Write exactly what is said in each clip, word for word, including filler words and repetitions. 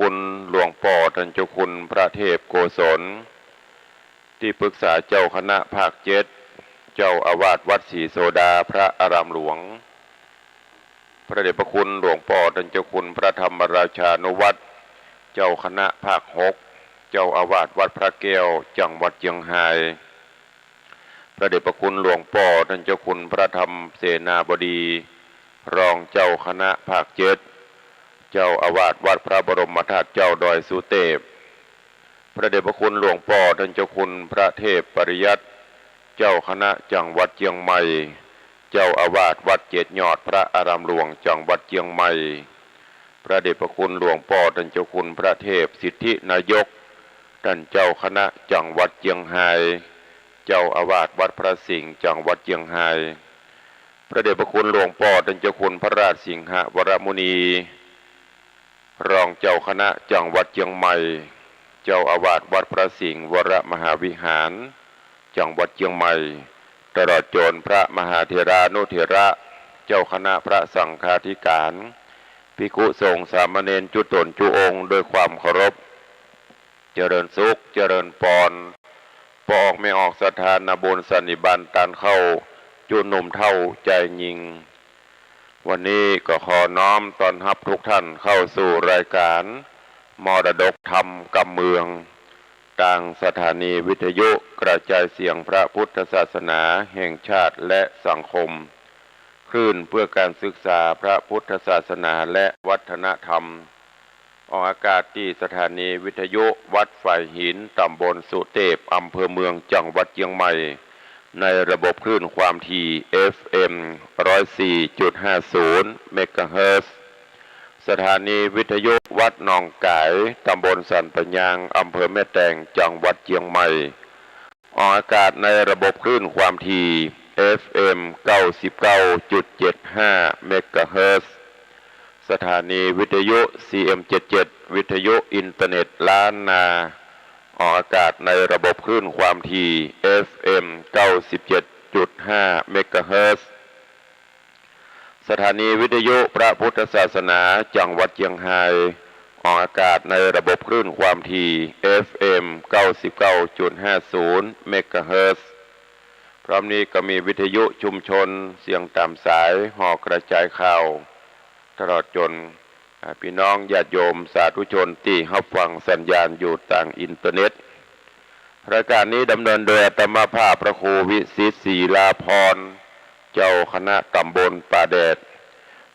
คุณหลวงป้อต้านเจ้าคุณพระเทพโกศล ตี้ปรึกษาเจ้าคณะภาคเจ็ด เจ้าอาวาสวัดศรีโสดาพระอารามหลวง พระเดชพระคุณหลวงป้อต้านเจ้าคุณพระธรรมราชานุวัฒน์ เจ้าคณะภาคหก เจ้าอาวาสวัดพระแก้ว จังหวัดเจียงฮาย พระเดชพระคุณหลวงป้อต้านเจ้าคุณพระธรรมเสนาบดี รองเจ้าคณะภาคเจ็ด เจ้าอาวาสวัดพระบรมธาตุเจ้าดอยสุเตพ พระเดชพระคุณหลวงป้อต้านเจ้าคุณพระเทพปริยัติ เจ้าคณะจังหวัดเจียงใหม่ เจ้าอาวาสวัดเจ็ดยอดพระอารามหลวงจังหวัดเจียงใหม่ พระเดชพระคุณหลวงป้อต้านเจ้าคุณพระเทพสิทธินายก ต้านเจ้าคณะจังหวัดเจียงฮาย เจ้าอาวาสวัดพระสิงห์จังหวัดเจียงฮาย พระเดชพระคุณหลวงป้อต้านเจ้าคุณพระราชสิงหวรมุนี รองเจ้าคณะจังหวัดเจียงใหม่ เจ้าอาวาสวัดพระสิงห์วรมหาวิหาร จังหวัดเจียงใหม่ ตลอดจ๋นพระมหาเถรานุเถระ เจ้าคณะพระสังฆาธิการ ภิกขุสงฆ์สามเณรจุ๊ต๋นจุ๊องค์ โดยความเคารพ เจริญสุข เจริญปอน ป้อออกแม่ออกศรัทธานาบุญสันนิบาตต้านเข้า จุ๊หนุ่มเฒ่าจายญิง วันนี้ก็ขอน้อมต้อนฮับทุกท่านเข้าสู่รายการมรดกธรรมกำเมือง ตางสถานีวิทยุกระจายเสียงพระพุทธศาสนาแห่งชาติและสังคม คลื่นเพื่อการศึกษาพระพุทธศาสนาและวัฒนธรรม ออกอากาศตี้สถานีวิทยุวัดฝายหิน ต๋ำบลสุเตพ อำเภอเมือง จังหวัดเจียงใหม่ ในระบบคลื่นความถี่ เอฟเอ็ม ร้อยสี่จุดห้าศูนย์ เมกะเฮิรตซ์ สถานีวิทยุวัดหนองก๋าย ต๋ำบลสันป่ายาง อำเภอแม่แตง จังหวัดเจียงใหม่ ออกอากาศในระบบคลื่นความถี่ เอฟเอ็ม เก้าสิบเก้าจุดเจ็ดห้า เมกะเฮิรตซ์ สถานีวิทยุ ซีเอ็มเจ็ดเจ็ด วิทยุอินเทอร์เน็ตล้านนา ออกอากาศในระบบคลื่นความถี่ เอฟเอ็ม เก้าสิบเจ็ดจุดห้า เมกะเฮิรตซ์ สถานีวิทยุพระพุทธศาสนาจังหวัดเจียงฮาย ออกอากาศในระบบคลื่นความถี่ เอฟเอ็ม เก้าสิบเก้าจุดห้าศูนย์ เมกะเฮิรตซ์ พร้อมนี้ก็มีวิทยุชุมชนเสียงต๋ามสาย หอกระจายข่าว ตลอดจ๋น อ่า ปี้น้องญาติโยมสาธุชนตี้ฮับฟังสัญญาณอยู่ตางอินเทอร์เน็ต รายการนี้ดำเนินโดยอาตมาภาพพระครูวิสิทธิ์ ศิลาภรณ์ เจ้าคณะต๋ำบลป่าแดด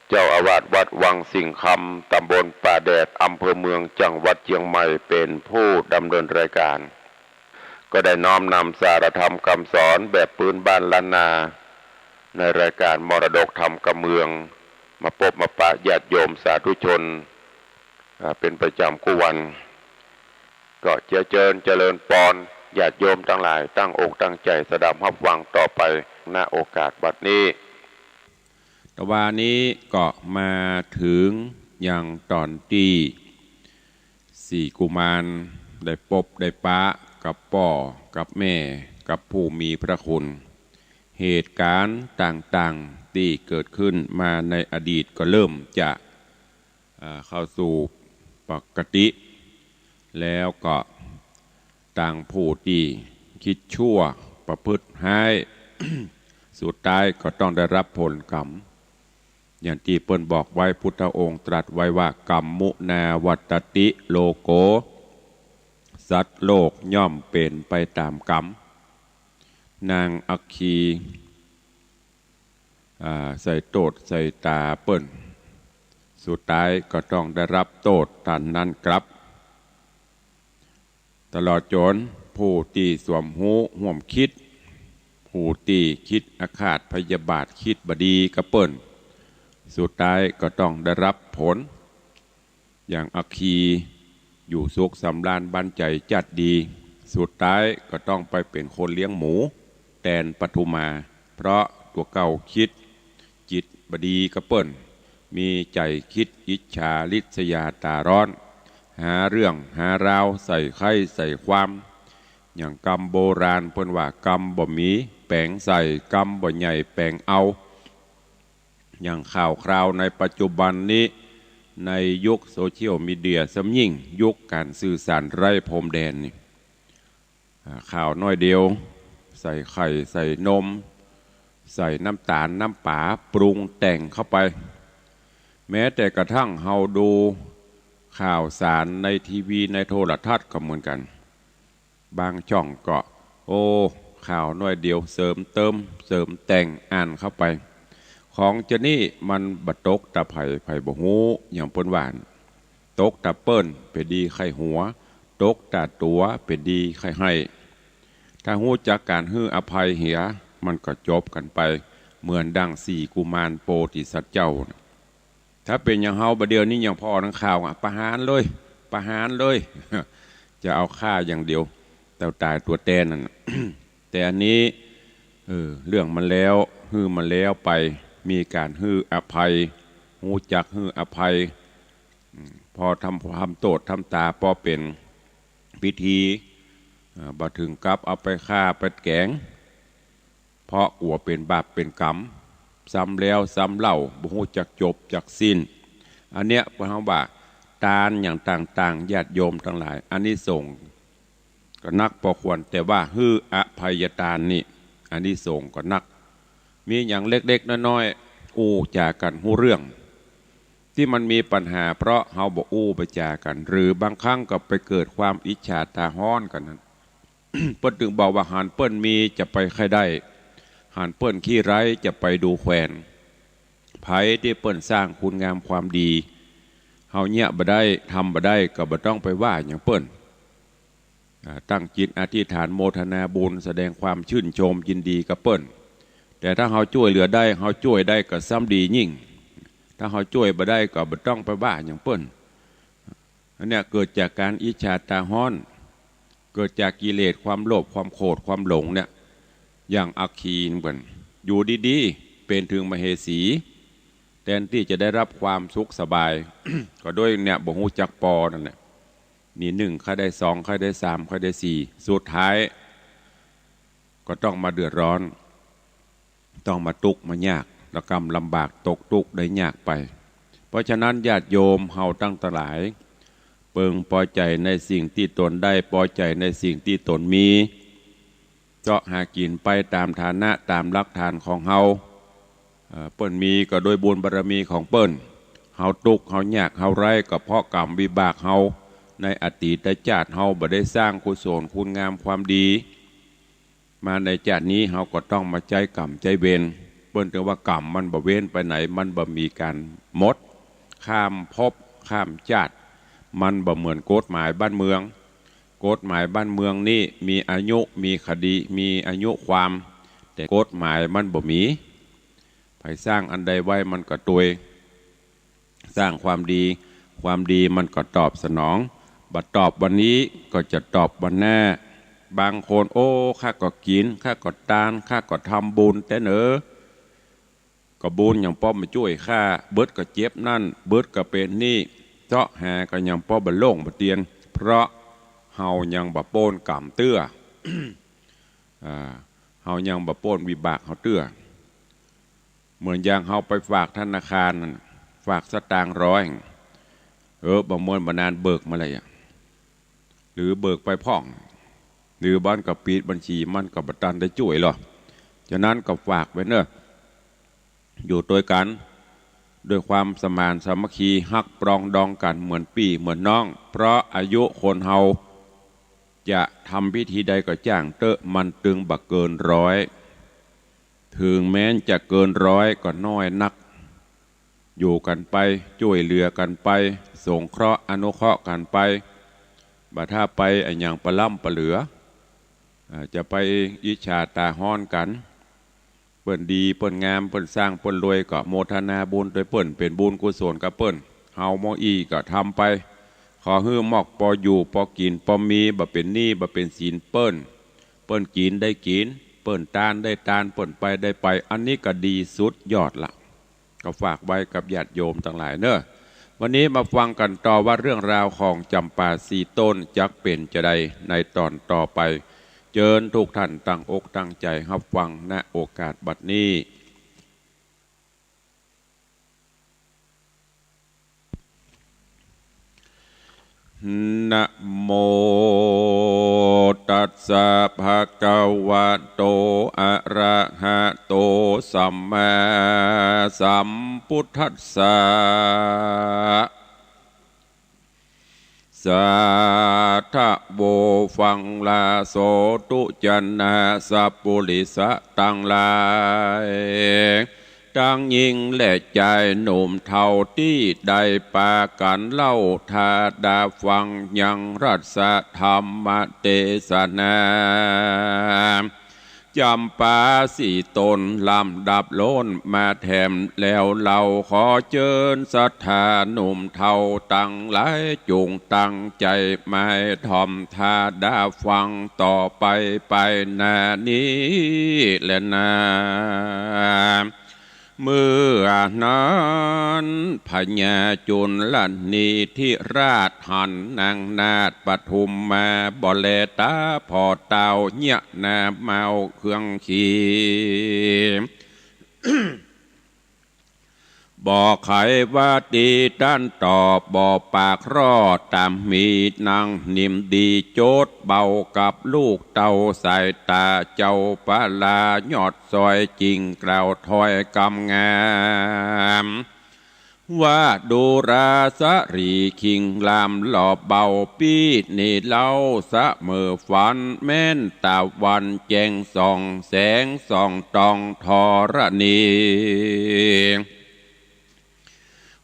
เจ้าอาวาสวัดวังสิงห์คำ ต๋ำบลป่าแดด อำเภอเมือง จังหวัดเจียงใหม่ เป๋นผู้ดำเนินรายการ ก็ได้น้อมนำสารธรรมกำสอนแบบปื๊นบ้านล้านนา ในรายการมรดกธรรมกำเมือง มาปบมาปะญาติโยมสาธุชน อ่า เป๋นประจ๋ำกู้วัน ก็เจียเจิญเจริญปอน ญาติโยมตังหลายตั้งอกตั้งใจ๋สดับฮับฟังต่อไป ณ โอกาสบัดนี้ ตะวานี้ก็มาเถิงยังต๋อนตี้สี่กุมารได้ปบได้ปะกับป้อกับแม่กับผู้มีพระคุณ เหตุก๋ารณ์ต่างๆ ตี้เกิดขึ้นมาในอดีตก็เริ่มจะ อ่า เข้าสู่ปกติ แล้วก็ตางผู้ตี้คิดชั่วประพฤติฮ้าย สุดท้ายก็ต้องได้รับผลกรรม อย่างตี้เปิ้นบอกไว้ พุทธองค์ตรัสไว้ว่า กัมมุนาวัตติโลโก สัตว์โลกย่อมเป๋นไปต๋ามกรรม นางอัคคี อ่า ใส่โต้ษใส่ต๋าเปิ้น สุดท้ายก็ต้องได้รับโต้ษต๋ามนั้นกลับ ตลอดจ๋นผู้ตี้สวมฮู้ฮ่วมคิด ผู้ตี้คิดอาฆาตพยาบาท คิดบ่ดีกับเปิ้น สุดท้ายก็ต้องได้รับผล อย่างอัคคีอยู่สุขสำราญบันใจ๋จัดดี สุดท้ายก็ต้องไปเป๋นคนเลี้ยงหมูแตนปทุมา เพราะตั๋วเก่าคิดจิตบ่ดีกับเปิ้น มีใจ๋คิดอิจฉาริษยาต๋าร้อน หาเรื่องหาราวใส่ใคร่ใส่ความ อย่างกำโบราณเปิ้นว่า กำบ่มีแป๋งใส่ กำบ่ใหญ่แป๋งเอา อย่างข่าวคราวในปัจจุบันนี้ ในยุคโซเชียลมีเดียซ้ำยิ่ง ยุคก๋านสื่อสารไร้พรมแดนนี่ อ่า ข้าวหน้อยเดียว ใส่ไข่ ใส่นม ใส่น้ำต๋าล น้ำป๋า ปรุงแต่งเข้าไป แม้แต่กระทั่งเฮาดูข่าวสารในทีวี ในโทรทัศน์ก็เหมือนกั๋น บางจ้องก็ โอ้ ข้าวหน้อยเดียว เสริมเติม เสริมแต่ง อ่านเข้าไป ของจานี่มันบ่ตกตาใผ ใผบ่ฮู้ อย่างเปิ้นว่า ตกตาเปิ้น เป๋นดีใค่หัว ตกตาตั๋ว เป๋นดีใค่ไห้ ถ้าฮู้จักก๋านหื้ออภัยเหีย มันก็จบกั๋นไป เหมือนดั่งสี่กุมารโพธิสัตว์เจ้าน่ะ ถ้าเป๋นอย่างเฮาบ่าเดี่ยวนี้ อย่างผ่อนังข่าวอะ ประหารเลย ประหารเลย จะเอาฆ่าอย่างเดียว ตั๋วต๋ายตั๋วแตนนั่นน่ะ แต่อันนี้ เออ เรื่องมันแล้ว หื้อมันแล้วไป มีก๋านหื้ออภัย ฮู้จักหื้ออภัย อืม ผ่อทำ ทำโต้ษ ทำต๋า ผ่อเป๋นพิธี อ่า บ่เถิงกับเอาไปฆ่าไปแก๋ง เพราะกั๋วเป๋นบาปเป๋นก๋รรม ซ้ำแล้วซ้ำเล่า บ่ฮู้จักจบจักสิ้น อันเนี้ยเปิ้นฮ้องว่า ตานอย่างต่างๆ ญาติโยมตังหลาย อานิสงส์ก็นักพอควร แต่ว่าหื้ออภัยตานนี่ อานิสงส์ก็นัก มีหยังเล็กๆ น้อยๆ อู้จ๋ากั๋นฮู้เรื่อง ตี้มันมีปัญหา เพราะเฮาบ่อู้บ่จ๋ากั๋น หรือบางครั้งก็ไปเกิดความอิจฉาต๋าฮ้อนกั๋นนั้น เปิ้นตึงบอกว่า หันเปิ้นมีจะไปใค่ได้ หันเปิ้นขี้ไร้จะไปดูแควน ใผตี้เปิ้นสร้างคุณงามความดี เฮาเยียะบ่ได้ ทำบ่ได้ ก็บ่ต้องไปว่าหยังเปิ้น อ่า ตั้งจิตอธิษฐานโมทนาบุญ แสดงความชื่นชมยินดีกับเปิ้น แต่ถ้าเฮาจ้วยเหลือได้ เฮาจ้วยได้ก็ซ้ำดียิ่ง ถ้าเฮาจ้วยบ่ได้ก็บ่ต้องไปว่าหยังเปิ้น อันเนี้ยเกิดจากก๋านอิจฉาต๋าฮ้อน เกิดจากกิเลสความโลภ ความโกรธ ความหลงเนี่ย อย่างอัคคีเปิ้น อยู่ดีๆ เป๋นเถิงมเหสี แตนตี้จะได้รับความสุขสบาย ก็ด้วยเนี่ยบ่ฮู้จักปอนั่นแหละ นี่หนึ่งใค่ได้สอง ใค่ได้สาม ใค่ได้สี่ สุดท้ายก็ต้องมาเดือดร้อน ต้องมาตุ๊กข์มายาก ระกำลำบาก ตกตุ๊กข์ได้ยากไป เพราะฉะนั้นญาติโยมเฮาตังหลาย เปิงปอใจ๋ในสิ่งตี้ตนได้ ปอใจ๋ในสิ่งตี้ตนมี เซาะหากิ๋นไปต๋ามฐานะ ต๋ามหลักฐานของเฮา เอ่อ เปิ้นมีก็ด้วยบุญบารมีของเปิ้น เฮาตุ๊กข์ เฮายาก เฮาไร้ ก็เพราะก๋รรมวิบากเฮา ในอดีตจ้าติเฮาบ่ได้สร้างกุศลคุณงามความดี มาในจ้าตินี้ เฮาก็ต้องมาใจ๊ก๋รรมใจ๊เวร เปิ้นตึงว่าก๋รรมมันบ่เว้นไปไหน มันบ่มีก๋านหมด ข้ามภพข้ามจ้าติ มันบ่เหมือนกฎหมายบ้านเมือง กฎหมายบ้านเมืองนี่มีอายุ มีคดี มีอายุความ แต่กฎหมายมันบ่มี ใผสร้างอันใดไว้มันก็ตวย สร้างความดี ความดีมันก็ตอบสนอง บ่ตอบวันนี้ก็จะตอบวันหน้า บางคน โอ้ ข้าก็กิ๋น ข้าก็ตาน ข้าก็ทำบุญแต๊เนอ ก็บุญหยังปอบ่จ้วยข้า เบิดก็เจ็บนั่น เบิดก็เป๋นนี่ เซาะหาก็หยังปอบ่โล่งบ่เตียน เพราะเฮายังบ่ป๊นก๋รรมเตื้อ อ่า เฮายังบ่ป๊นวิบากเฮาเตื้อ เหมือนอย่างเฮาไปฝากธนาคารนั่น ฝากสตางค์ร้อย เออ บ่ม่วนบ่นานเบิกมาเลยอะ หรือเบิกไปพ่อง หรือบ่อนก็ปิดบัญชี มันก็บ่ตันได้จ้วยหรอก ฉะนั้นก็ฝากไว้เนอะ อยู่ตวยกั๋น ด้วยความสมานสามัคคี ฮักปรองดองกั๋นเหมือนปี้เหมือนน้อง เพราะอายุคนเฮา จะทำพิธีใดก็จ้างเต๊อะ มันตึงบ่เกินร้อย เถิงแม้นจะเกินร้อยก็น้อยนัก อยู่กั๋นไป จ้วยเหลือกั๋นไป สงเคราะห์อนุเคราะห์กั๋นไป บ่ถ้าไปอะหยังปะล้ำปะเหลือ อ่า จะไปอิจฉาต๋าฮ้อนกั๋น เปิ้นดี เปิ้นงาม เปิ้นสร้าง เปิ้นรวย ก็โมทนาบุญตวยเปิ้น เป๋นบุญกุศลกับเปิ้น เฮาหม้ออี้ก็ทำไป ขอหื้อมอกปออยู่ ปอกิ๋น ปอมี บ่เป๋นหนี้ บ่เป๋นสินเปิ้น เปิ้นกิ๋นได้กิ๋น เปิ้นตานได้ตาน เปิ้นไปได้ไป อันนี้ก็ดีสุดยอดละ ก็ฝากไว้กับญาติโยมตังหลายเนอะ วันนี้มาฟังกั๋นต่อว่าเรื่องราวของจ๋ำปาสี่ต้นจักเป๋นจาใดในต๋อนต่อไป เจิญทุกท่านตั้งอกตั้งใจ๋ฮับฟัง ณ โอกาสบัดนี้ เ นะโมตัสสะภะคะวะโต อะระหะโต สัมมาสัมพุทธัสสะ สาธะโว ฟังลาโสตุจนะสัปปุริสะตังหลาย ตังญิงและจายหนุ่มเฒ่าตี้ได้ปากั๋นเล่า ถ้าดาฟังยังรัสธรรมเตสนา จ๋ำปาสี่ต๋นลำดับล้นมาแถม แล้วเฮาขอเจิญศรัทธาหนุ่มเฒ่าตังหลาย จุ่งตั้งใจ๋หมายถ่อม ถ้าดาฟังต่อไปไปหน้านี้แลนา เมื่อนั้นพญาจุลนีธิราชหันนางนาถปทุมมา บ่แลต๋าผ่อเต้าเยียะหน้าเมาเครื่องขี่ บ่ไขว่าตี้ต้านตอบ บ่ปากร่อต๋ามมี นางนิ่มดีโจทย์เบากับลูกเต้า สายต๋าเจ้าปลายอดซอย จึ่งกล่าวถ้อยกำงาม ว่าดูราสะหรีคิงรามหล่อเบา ปี้นี้เล่าเสมอฝัน แม้นตะวันแจ้งส่อง แสงส่องตองธรณี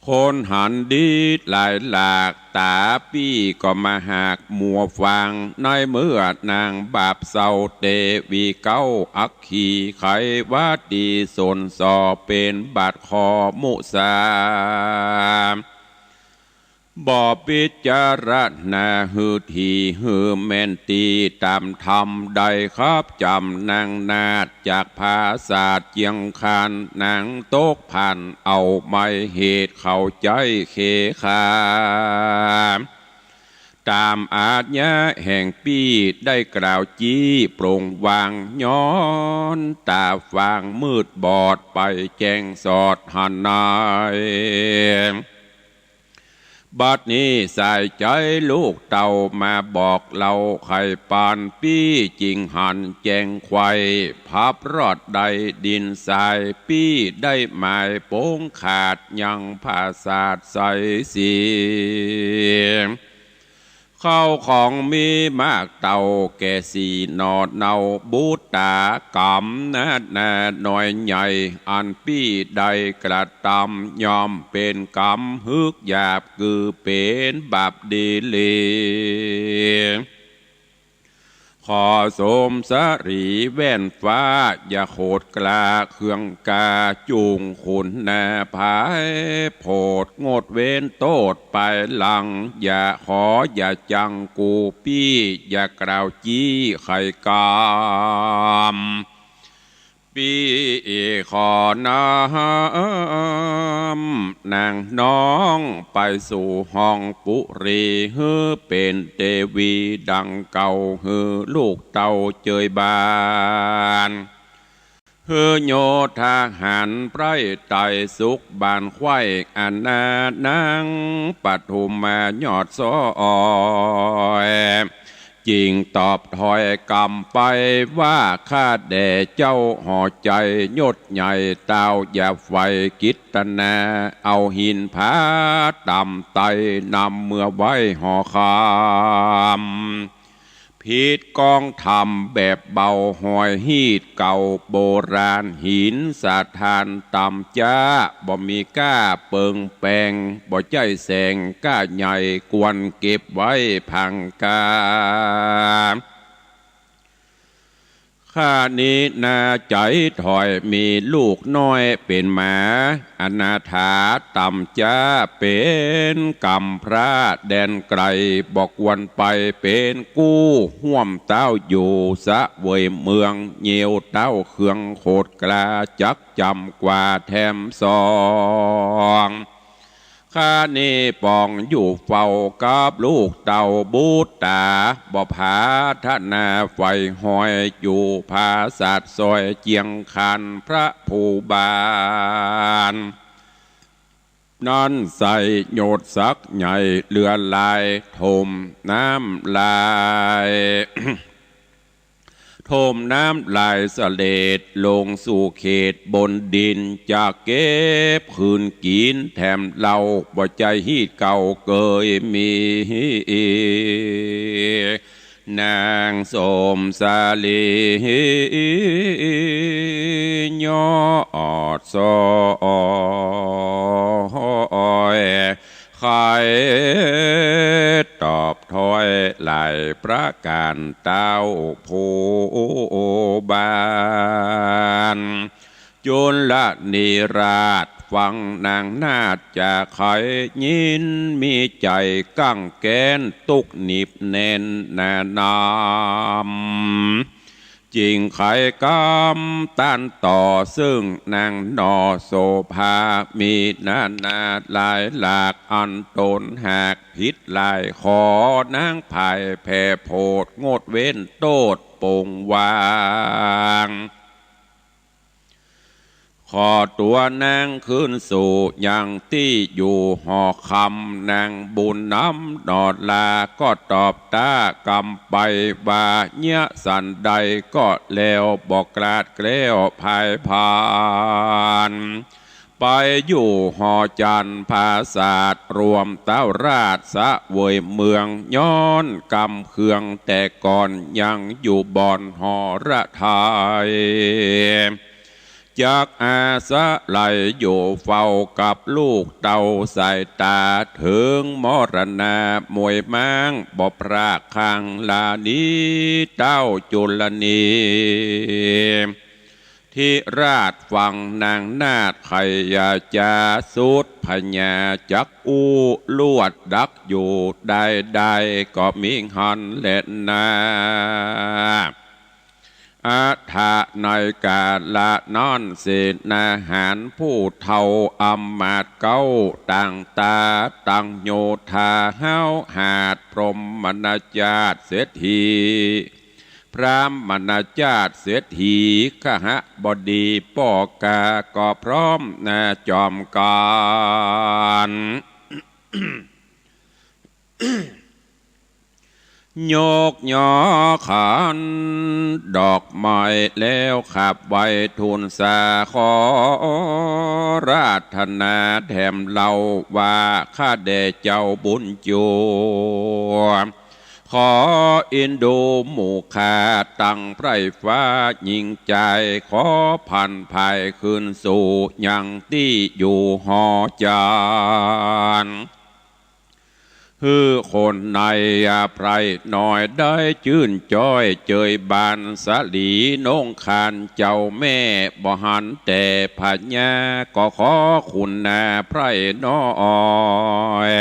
คนหันดีหลายหลากต๋า ปี้ก็มาหากมัวฟัง ในเมื่อนางบาปเศร้าเตวีเก๊า อัคคีไขว่าตี้สนส่อ เป๋นบาดคอมุสา บ่พิจารณาหื้อถี่หื้อแม่นตี้ต๋ามธรรม ได้คับจ๋ำนางนาถจากผาสาทเจียงคาน นางตกผ่านเอาไม้เหตุเข้าใจ๊เคขาม ต๋ามอาญาแห่งปี้ได้กล่าวจี้ปรงวาง ย้อนต๋าฟางมืดบอดไปแจ้งสอดหันนาย บัดนี้สายใจ๋ลูกเต้ามาบอกเล่าไขปาน ปี้จึ่งหันแจ้งไขว่ พับรอดได้ดินทราย ปี้ได้หมายปงขาดยังผาสาทใสสี เข้าของมีมากเต้าแก่สี่หน่อเนา บุตตากรรมนานาน้อยใหญ่ อันปี้ได้กระตำ ย่อมเป๋นกรรมหืกหยาบ กือเป๋นบาปดีหลี ขอสมสรีแว่นฟ้า อย่าโขดกล้าเครื่องกา จุ่งขุนนาภายโผด งดเว้นโต้ษไปหลัง อย่าขออย่าจังกูปี้ อย่ากล่าวจี้ไขกรรม ปี้ขอนำนางน้องไปสู่ห้องปุรี หื้อเป๋นเตวีดังเก่า หื้อลูกเต้าเจยบาน หื้อโยธาหารไพร่ไตรสุขบานไขว่ อานาถนางปทุมมายอดซอย จึ่งตอบถ้อยกำไปว่า ข้าแด่เจ้าหอใจ๋ยศใหญ่ เต้าอย่าใฝ่กิตนา เอาหินผาต่ำไต่นำเมือไหว้หอคำ ผิดกองธรรมแบบเบาหอยฮีตเก่าโบราณ หินสถานต่ำจ๊า บ่มีก้าเปิงแปง บ่ใจ้แสงก้าใหญ่ ควรเก็บไว้พังกา ข้านี้นาใจ๋ถอยมีลูกน้อยเป๋นหมา อนาถาต่ำจ๊า เป๋นกำพร้าแดนไกล บ่ควรไปเป๋นกู้ ฮ่วมเต้าอยู่เสวยเมือง เยียวเต้าเครื่องโขดกล้า จักจ๋ำกว่าแถมสอง ข้านี้ปองอยู่เฝ้ากับลูกเต้าบุตตา บ่ผาถนาใฝ่หอย อยู่ผาสาทซอยเจียงคานพระภูบาล นั้นใส่หยดสักใหญ่เหลือหลาย ถมน้ำลาย ถมน้ำลายเสลดลงสู่เขตบนดิน จะเก็บคืนกิ๋นแถมเล่า บ่ใจ้ฮีตเก่าเกยมี นางสมสาลี ยอดสอยไขตอบถ้อยหลายประก๋าน เต้าผู้บาน จุลนีราชฟังนางนาฏจาไข ยินมีใจ๋กั้งแก๊น ตุ๊กหนิบแน่นหนานำ จึงไขกำต้านต่อ ซึ่งนางหน่อโสภา มีนานาหลายหลาก อันต๋นหากผิดหลาย ขอนางผ่ายแผ่โผด งดเว้นโต้ษปงวาง ขอตั๋วนางคืนสู่ยังตี้อยู่หอคำ นางบุญนำหน่อลา ก็ตอบต้ากำไปว่า เยียะสันใดก็แล้ว บ่กลาดแคล้วผายผลาญ ไปอยู่หอจันทร์ผาสาท รวมเต้าราชเสวยเมือง ย้อนกำเคืองแต่ก่อน ยังอยู่บ่อนหอระไทย จักอาศัยอยู่เฝ้ากับลูกเต้าสายต๋า เถิงมรณะมวยม้าง บ่พรากครั้งลานี้ เต้าจุลนี ธิราชฟังนางนาฏไขยาจา สุดพญาจักอู้ ลวดดักอยู่ได้ได้ ก็มิหั้นแลนา อัฏฐะในก๋าละนั้น เสนาหารผู้เฒ่าอำมาตย์เก๊า ต่างต๋าต่างโยธา ฮ้าวหาดพรหมนาจาตเศรษฐี พรหมนาจาตเศรษฐี คหบดีป้อกา ก็พร้อมนาจอมกัณ ยกยอขันดอกไม้แล้วขับไหว้ทูลสา ขออาราธนาแถมเล่าว่า ข้าแด่เจ้าบุญจั่ว ขออินดูหมู่ข้าตังไพร่ฟ้าหญิงจาย ขอผันภายคืนสู่ยังตี้อยู่หอจันทร์ หื้อคนในไพร่น้อยได้จื้นจ้อย เจยบานสาลีน้องคานเจ้าแม่ บ่หันแต่พญา ก็ขอคุณนาไพร่น้อย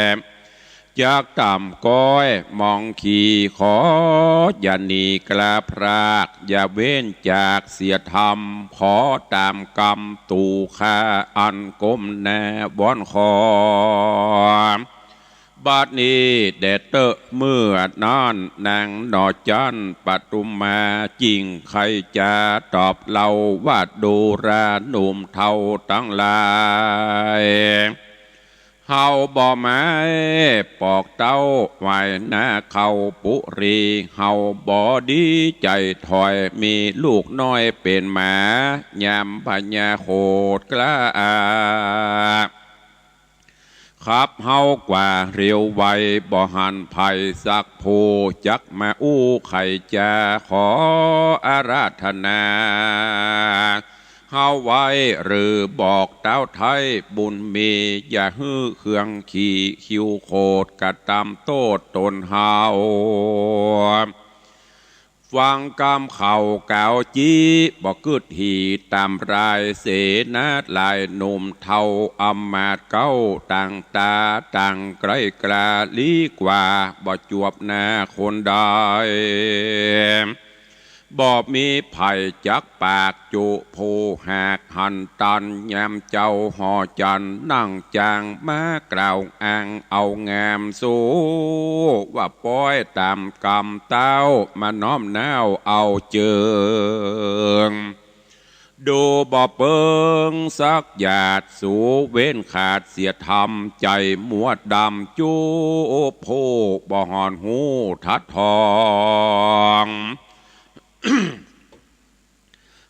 จักต่ำก้อยมองขี่ ขออย่าหนีกล้าพราก อย่าเว้นจากเสียธรรม ขอต๋ามกำตู่ข้า อันก้มหน้าวอนขอ บัดนี้แด่เต๊อะ เมื่อนั้นนางหน่อจันทร์ปทุมมา จึงใค่จะตอบเล่าว่า ดูราหนุ่มเฒ่าตังหลาย เฮาบ่หมายปอกเต้าไหว้นาเข้าปุรี เฮาบ่ดีใจ๋ถอย มีลูกน้อยเป๋นหมา ยามพญาโขดกล้า ขับเฮากว่าเร็วไว บ่หันใผสักผู้ จักมาอู้ไขจา ขออาราธนา เฮาไว้หรือบอกเต้าไท้บุญมี อย่าหื้อเคืองขี่คิวโขด กระตำโต้ษต๋นเฮา ฟังกำเขากล่าวจี้ บ่กึ๊ดหีต๋ามราย เสนาหลายหนุ่มเฒ่าอำมาตย์เก๊า ต่างต๋าต่างไกลกล้าลี้กว่า บ่จวบหน้าคนใด บ่มีใผจักปากจุผู้หากหันตัน ยามเจ้าหอจันทร์นั่งจาง มากล่าวอ้างเอางามสู้ ว่าป๊อยต๋ามกำเต้า มาน้อมน้าวเอาเจิง ดูบ่เปิงสักหยาด สูเว้นขาดเสียธรรม ใจ๋มัวดำจุ ผู้บ่หอนฮู้ทัดทอง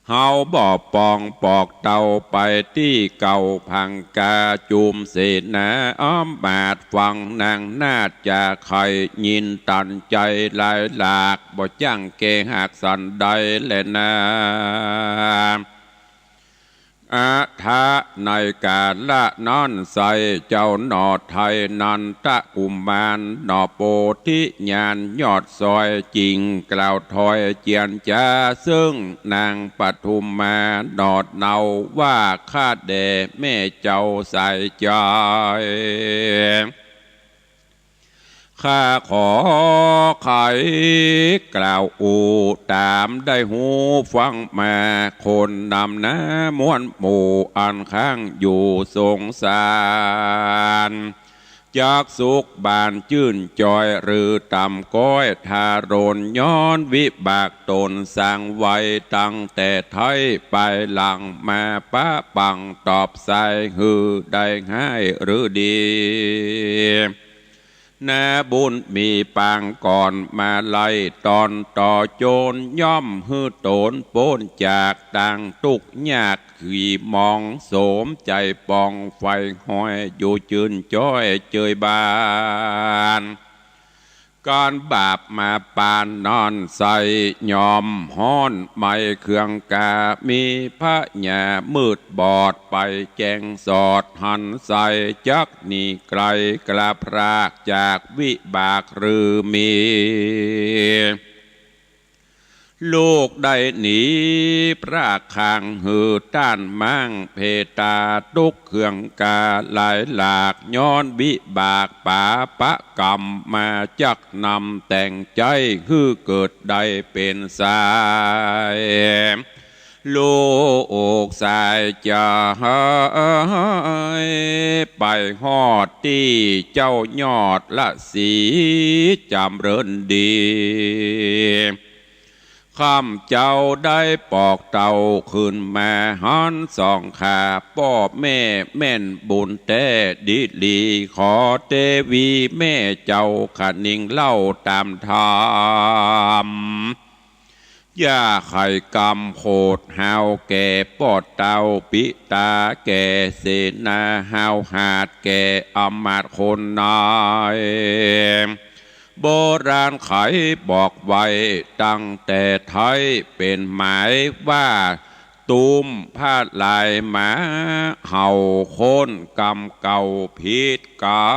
เฮาบ่ปองปอกเต้า ไปตี้เก่าพังกา จุมเสนาอำมาตย์ ฟังนางนาฏจาใค่ ยินตันใจ๋หลายหลาก บ่จั้งแก่หากสันใดแลนา อะถะ ในกาละนั้นไส้ เจ้าหน่อไทยนันทกุมาร หน่อโพธิญาณยอดซอย จึงกล่าวถอยเจียรจา เซิ่งนางปทุมมา หน่อเนาว่า ข้าแด่แม่เจ้าสายใจ๋ ข้าขอไขกล่าวอู้ ต๋ามได้ฮู้ฟังมา คนนำหน้ามวลหมู่ อันค้างอยู่สงสาร จักสุขบานจื้นจอย หรือต่ำก้อยทารุณ ย้อนวิบากต๋นสร้างไว้ ตั้งแต่ไท้ปายหลังมา ปะปังตอบสาย หื้อได้ฮ้ายหรือดี นาบุญมีปางก่อนมาไล่ ต๋อนต่อโจร ย่อมหื้อต๋นป๊นจากตางตุ๊กข์ยาก ขี่มองโสมใจ๋ปอง ใฝ่ฮ้อยอยู่จื้นจ้อยเจยบาน ก๋านบาปมาปานนั้นไส้ ยอมฮ้อนไหม้เคืองกา มีพญามืดบอดไปแจ้งสอด หันไส้จักหนีไกล กลับพรากจากวิบากหรือมี ลูกได้หนีพรากข้าง หื้อต้านม้างเพตา ตุ๊กข์เคืองกาหลายหลาก ย้อนวิบากปาปะกรรมมา จักนำแต่งใจ๊ หื้อเกิดได้เป๋นสาย ลูกสายใจ๋ ไปฮอดตี้เจ้ายอดละสี จ๋ำเริญดี ค่ำเจ๊าได้ปอกเต้าคืนมา หันสองข้าป้อแม่แม่นบุญแต๊ดีหลี ขอเตวีแม่เจ้าคะนิงเล่าต๋ามธรรม อย่าไขกรรมโขดห้าวแก่ป้อเต้าปิตา แก่เสนาห้าวหาด แก่อำมาตย์คนนาย โบราณไขบอกไว้ตั้งแต่ไท้ เป๋นหมายว่า ตูมผ้าลายหมาเห่าโค่นกรรมเก่าผิดกั๋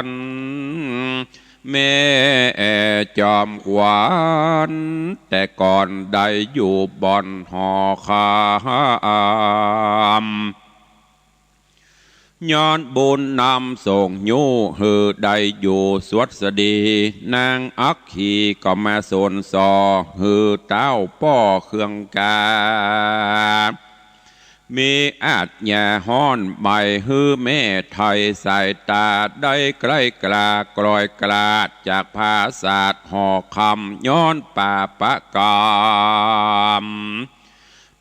น แม่จอมขวัญ แต่ก่อนได้อยู่บ่อนหอคำ ย้อนบุญนำส่งยู้หื้อได้อยู่สวัสดี นางอัคคีก็มาสนส่อหื้อเต้าป้อเคืองกา มีอาชญาฮ้อนไหม้หื้อแม่ไท้ สายต๋าได้ใกล้กล้ากลอยกล้า จากผาสาทหอคำ ย้อนปาปะกรรม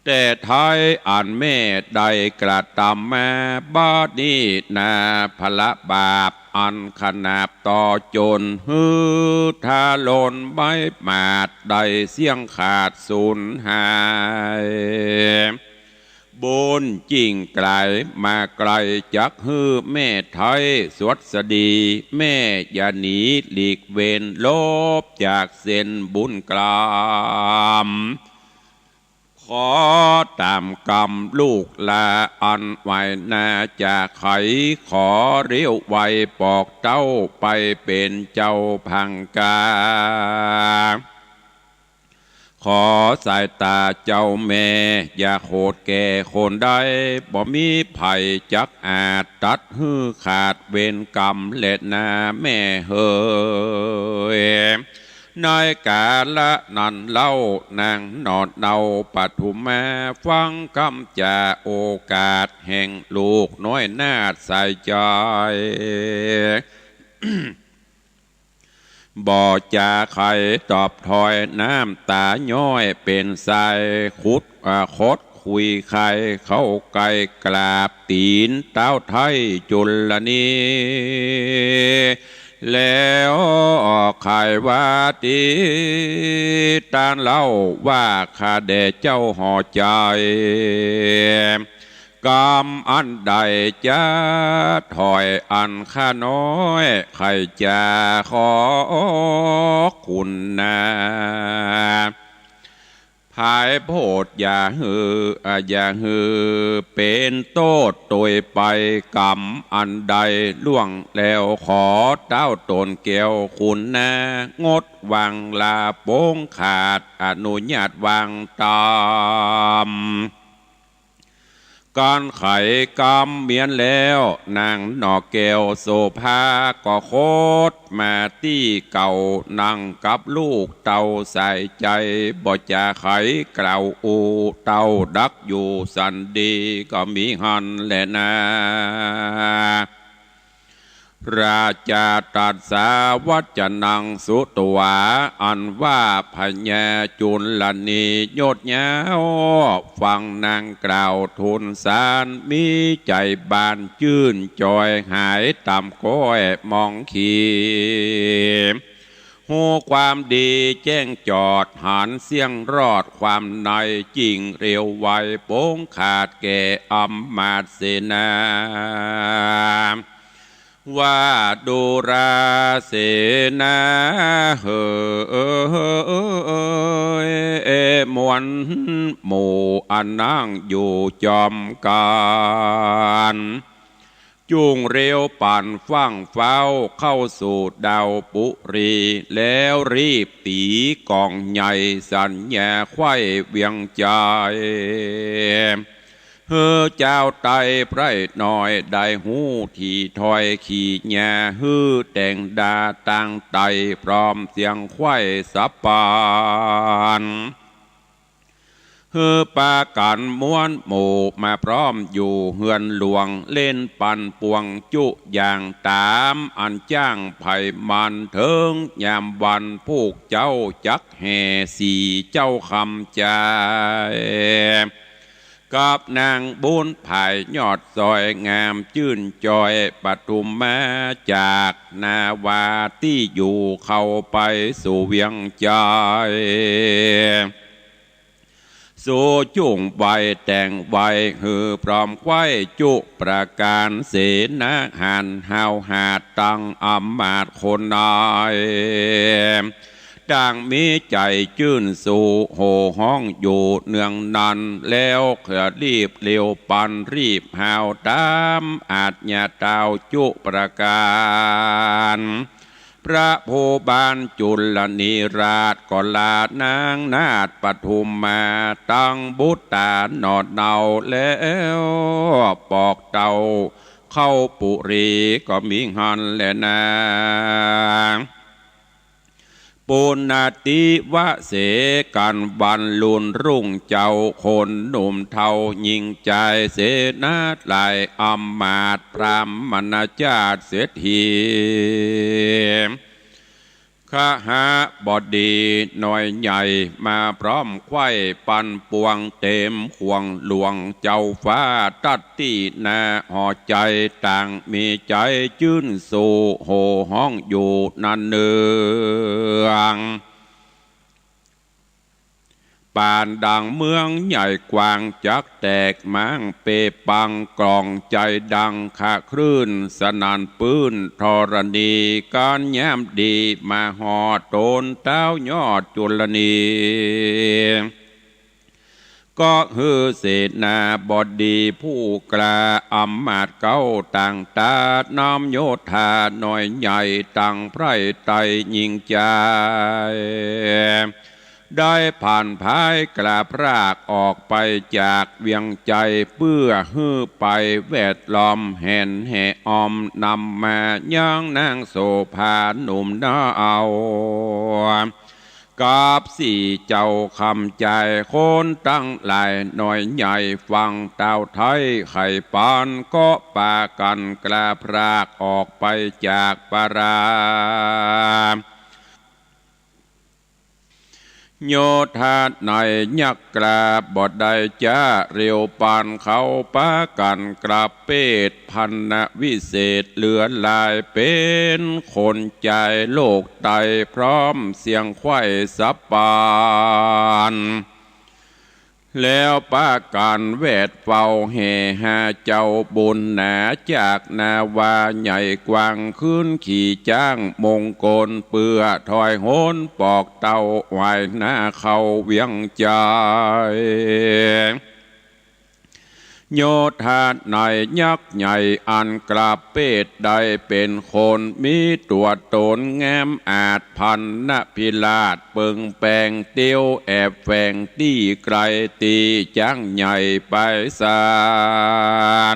แต่ไท้อันแม่ได้กระตำมา บัดนี้นาผละบาปอันขนาบต่อจน หื้อทารุณไม้หมาด ได้เสี้ยงขาดสูญหาย บุญจิ่งไกลมาไกล จักหื้อแม่ไท้สวัสดี แม่อย่าหนีหลีกเว้น ลบจากเส้นบุญกรรม ขอต๋ามกรรมลูกหล้าอันไหว้นาจาไข ขอเลี้ยวไวปอกเต้าไปเป๋นเจ้าพังกา ขอสายต๋าเจ้าแม่อย่าโขดแก่คนใด บ่มีใผจักอาจตัดหื้อขาดเวรกรรมแลนาแม่เหย ในกาละนั้นเล่านางหน่อเนาปทุมมา ฟังกำจาโอกาสแห่งลูกน้อยนาฏสายใจ๋ บ่จาใคตอบถ้อยน้ำต๋าย้อยเป๋นสายขุด อ่า ขดข คุยไคเขาใก้กราบตี๋นเต้าไทยจุลนี แล้วใค่ว่าตี้ต้านเล่าว่า ข้าแด่เจ้าห่อใจ๋ กำอันใดจะถอยอันข้าน้อยใค่จะขอคุณนา ผายโผดอย่าหื้อ อ่า อย่าหื้อเป๋นโต้ษตวยไป กำอันใดล่วงแล้ว ขอเต้าต๋นแก้วคุณนา งดวางลาปงขาด อนุญาตวางต๋าม ก๋านไขกำเมียนแล้ว นางหน่อแก้วโสภาก็คดมาตี้เก่า นั่งกับลูกเต้าสายใจ๋ บ่จะไขกล่าวอู้ เต้าดักอยู่สันดี ก็มีหั้นแลนา ราชาตัสสะวัจจนังสุตวา อันว่าพญาจุลนียศยาว ฟังนางกล่าวทูลสาร มีใจ๋บานจื้นจอย หายต่ำก้อยมองขี ฮู้ความดีแจ้งจอด หันเสี้ยงรอดความใน จิ่งเร็วไว ปงขาดแก่อำมาตย์เสนา ว่าดูราเสนาเหย มวลหมู่อันนั่งอยู่จอมกั๋น จุ่งเร็วปั่นฟั่งฟ้าวเข้าสู่ดาวปุรี แล้วรีบตี๋ก๋องใหญ่สัญญาไขว้เวียงใจ๋ หื้อจาวไตไพร่น้อยได้ฮู้ ถี่ถ้อยขี่ญา หื้อแต่งดาตางไต พร้อมเสียงไขว้สับปัน หื้อปากั๋นมวลหมู่มาพร้อมอยู่เฮือนหลวง เล่นปั่นป่วงจุอย่างต๋าม อันจ้างไผ่มันเถิงยามวัน พวกเจ้าจักแห่สี่เจ้าคำจาย กับนางบุญผายยอดสอยงามจื้นจอย ปทุมมาจากนาวาตี้อยู่ เข้าไปสู่เวียงใจ๋ สูจุ่งไว้แต่งไว้หื้อพร้อมไขว้จุประก๋าน เสนาหารห้าวหาดตังอำมาตย์คนน้อย ต่างมีใจ๋จื้นสู่โห่ฮ้องอยู่เนืองนั้น แล้วเขรีบเร็วปั่นรีบห้าวต๋ามอาชญาเต้าจุประก๋าน พระภูบาลจุลนีราชก็ลานางนาถปทุมมา ตังบุตราหนอดเนาแล้วปอกเต้าเข้าปุรีก็มีหั้นแลนา ปุณณติวะเสกั๋นวันลุนรุ่งเจ้า คนหนุ่มเฒ่าญิงจาย เสนาหลายอำมาตย์พราหมณจาติเศรษฐี ขหบดีน้อยใหญ่มาพร้อมไขว้ปั่นป่วงเต๋มข่วงหลวง เจ้าฟ้าตัดตี้หน้าห่อใจ๋ ต่างมีใจ๋จื้นสู่โห่ฮ้องอยู่นันเนือง ปานดังเมืองใหญ่กว้างจักแตกม้างเปปัง กล่องใจ๋ดังคะคลื่นสนั่นปื้นธรณี ก๋านยามดีมาฮอดต๋นเต๊ายอดจุลนี ก็หื้อเสนาบดีผู้กล้าอำมาตย์เก๊าต่างต๋า นำโยธาน้อยใหญ่ตังไพร่ไตร่ญิงจาย ได้ผ่านพายกล้าพรากออกไปจากเวียงใจ๋ เปื้อหื้อไปแวดล้อมแหนแห่ออม นำมายังนางโสภาหนุ่มเนา กับสี่เจ้าคำจาย คนตังหลายน้อยใหญ่ฟังเต้าไทยไขปัน ก็ปากั๋นกล้าพรากออกไปจากปารา โยธาในยักษ์กล้าบ่ได้จ๊า เร็วปานเขาปากั๋นกระเปด พรรณวิเศษเหลือหลาย เป๋นคนใจ๋โลกไต้พร้อมเสียงไขว้สะปาน แล้วปากั๋นแวดเฝ้าแห่หาเจ้าบุญหนา จากนาวาใหญ่กว้าง ขึ้นขี่จ๊างมงคล เปื้อถอยโหนปอกเต้า ไหว้หน้าเข้าเวียงใจ๋ โยธาในยักษ์ใหญ่อันกระเปด ได้เป๋นคนมีตั๋วต๋นงามอาจ พรรณพิราชเปิงแป๋ง เตียวแอบแฝงตี้ไก๋ ตี้จ๊างใหญ่ไปสา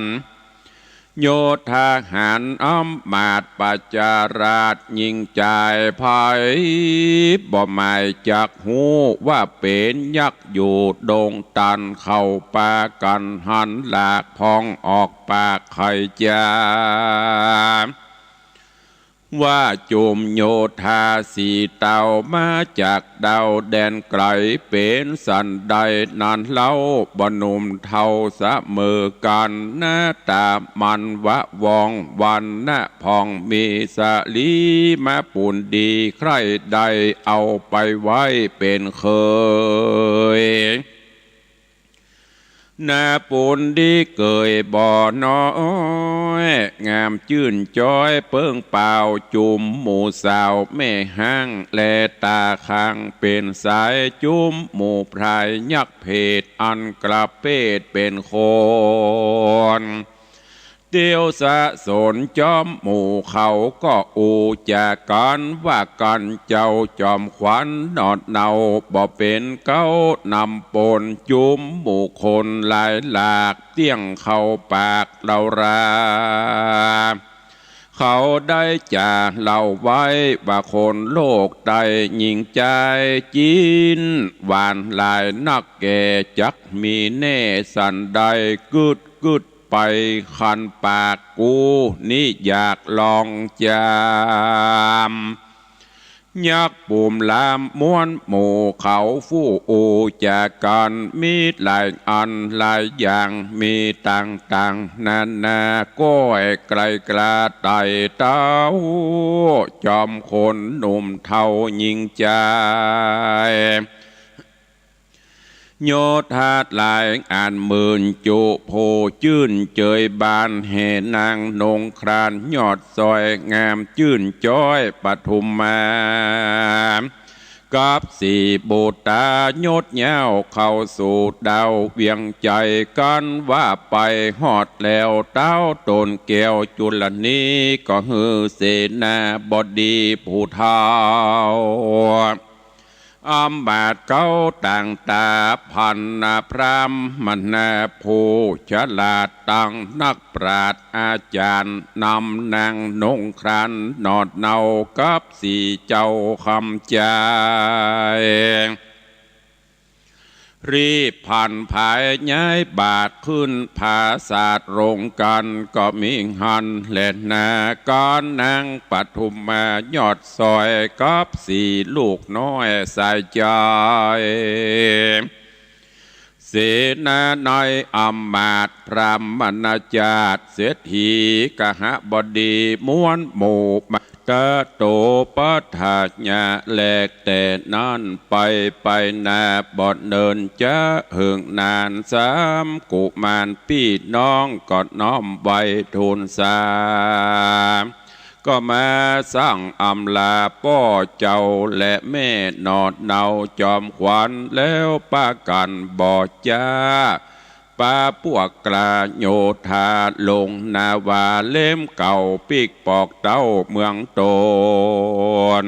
น โยธาหารอำมาตย์ประชาราษฎร์ ยิ่งใจ๋ใผบ่หมายจักฮู้ ว่าเป๋นยักษ์อยู่ดงตัน เข้าปากั๋นหันหลาก พ่องออกปากไขจ๋า ว่าจุมโยธาสี่เต้า มาจากดาวแดนไก๋ เป๋นสันใดนั้นเล่า บ่หนุ่มเฒ่าเสมอกั๋น หน้าต๋ามันวะวอง วรรณะผ่องมี สะหลีมาปูนดี ใคร่ได้เอาไปไว้เป๋นเขย หน้าปูนดีเกยบ่น้อย งามจื้นจ๊อยเปิ้งเป๋า จุมหมู่สาวแม่ฮ้าง แลต๋าข้างเป๋นสาย จุมหมู่พรายยักษ์เผด อันกระเปดเป๋นคน เตียวสะสนจ๊อมหมู่เขาก็อู้จ๋ากั๋น ว่ากั๋นเจ้าจอมขวัญหนอดเหนา บ่เป๋นเก๊านำปน จุมหมู่คนหลายหลาก เตี้ยงเข้าปากเล่ารา เขาได้จ๋าเล่าไว้ ว่าคนโลกไต้ยิ่งใจ๋ จิ๊นหวานหลายนักแก่ จักมีแน่สันใด กึ๊ดกึ๊ดไปคันปาก กูนี้อยากลองจาม ยักษ์ปูมลามม้วนหมู่เขาฟู่อู้จ๋ากั๋น มีหลายอันหลายอย่าง มีต่างๆ นานา ก้อยไก๋กล้าไต่เต้า จอมคนหนุ่มเฒ่ายิ่งใจ๋ โยธาหลายอันหมื่นจุ ผู้จื้นเจยบาน แห่นางนงครานยอดซอย งามจื้นจ๊อยปทุมมา กับสี่บุตรตายศเย้า เข้าสู่ดาวเวียงใจ๋กั๋น ว่าไปฮอดแล้วเต้าต๋นแก้วจุลนี ก็หื้อเสนาบดีผู้เฒ่า อำมาตย์เก๊าต่างต๋า พรรณพราหมณะผู้ฉลาด ตังนักปราชญ์อาจ๋ารย์ นำนางนงครานหนอดเหนา กับสี่เจ้าคำใจ๋ รีบผันผายย้ายบาทขึ้นผาสาทลงกั๋น ก็มิหั้นแลนา ก๋านนางปทุมมายอดซอย กับสี่ลูกน้อยสายใจ๋ เสนาในอำมาตย์พราหมณจาติ เศรษฐีกหบดีม้วนหมู่มา ตะโตปัฏฐายะ แลแต่นั้นไป ไปนาบ่เนินจะเหิงนาน สามกุมารปี้น้องก็น้อมไหว้ทูลสา ก็มาสั่งอำลาป้อเจ้าและแม่หนอดเหนา จอมขวัญ แล้วปากั๋นบ่จ๊า ปาปวกกล้าโยธาลงนาวา เล่มเก่าปิ๊กปอกเต้าเมืองต๋น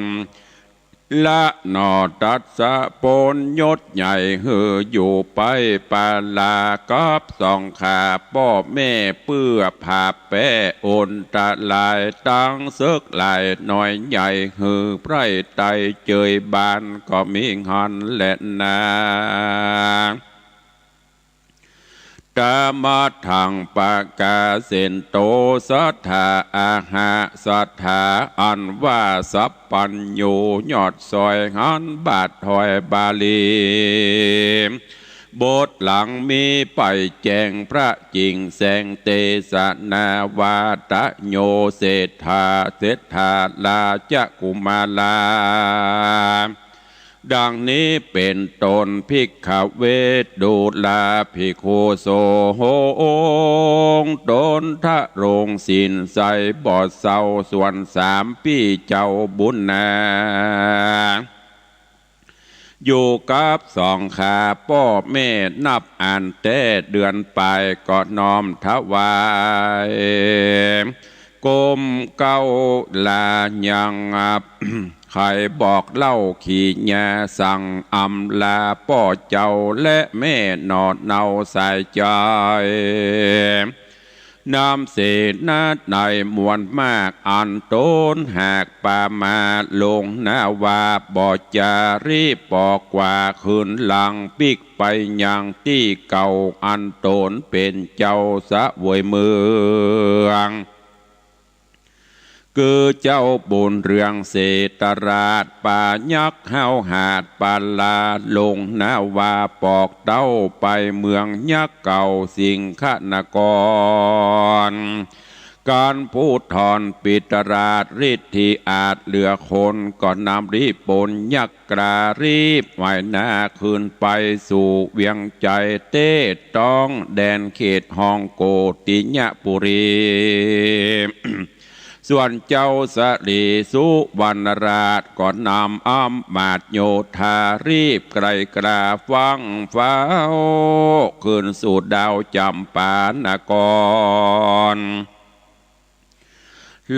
ละหนอตัดสะปนยศใหญ่ หื้ออยู่ไปปาลากับสองข้าป้อแม่ เปื้อผาบแป๊อนตราย ตังเสิกหลายน้อยใหญ่ หื้อใคร่ไต่เจยบาน ก็มิหั้นแลนา ตมะทังปะกาเสนโต สัตถาอาหะ สัตถาอันว่าสัพพัญญู ยอดสอยหันบาทถอยบาลี บทหลังมีไปแจ้งพระจิ่งแสงเตสนาวาตะโย เศรษฐา เศรษฐาราชกุมารา ดังนี้เป๋นต้น ภิกขเว ดูราภิกขุ โสง ต๋นทรงศีลใสบ่เซา ส่วนสามปี้เจ้าบุญนา อยู่กับสองข้าป้อแม่นับอันแต๊เดือนปาย ก็น้อมถวาย ก้มเกล้าลายัง ใค่บอกเล่าขีญา สั่งอำลาป้อเจ้าและแม่หนอเนาสายใจ๋ นำเสนาไนยมวลมากอันต๋นหากปามา ลงนาวาบ่จารีบปอกกว่า คืนหลังปิ๊กไปยังตี้เก่า อันต๋นเป๋นเจ้าเสวยเมือง คือเจ้าบุญเรืองเศรษฐราช ปายักษ์ห้าวหาดปาลา ลงนาวาปอกเต้าไปเมืองยักษ์เก่าสิงหนคร กันผู้ทอนปิตราชฤทธิอาจเหลือคน ก็นำริปนยักษ์กรารีบไหวนาคืนไปสู่เวียงใจ๋ เต๊ต้องแดนเขตฮองโกติยปุรี ส่วนเจ้าสรีสุวรรณราชก็นำอำมาตย์โยธารีบไกลกราฟั่งฟ้าว คืนสู่ดาวจำปานคร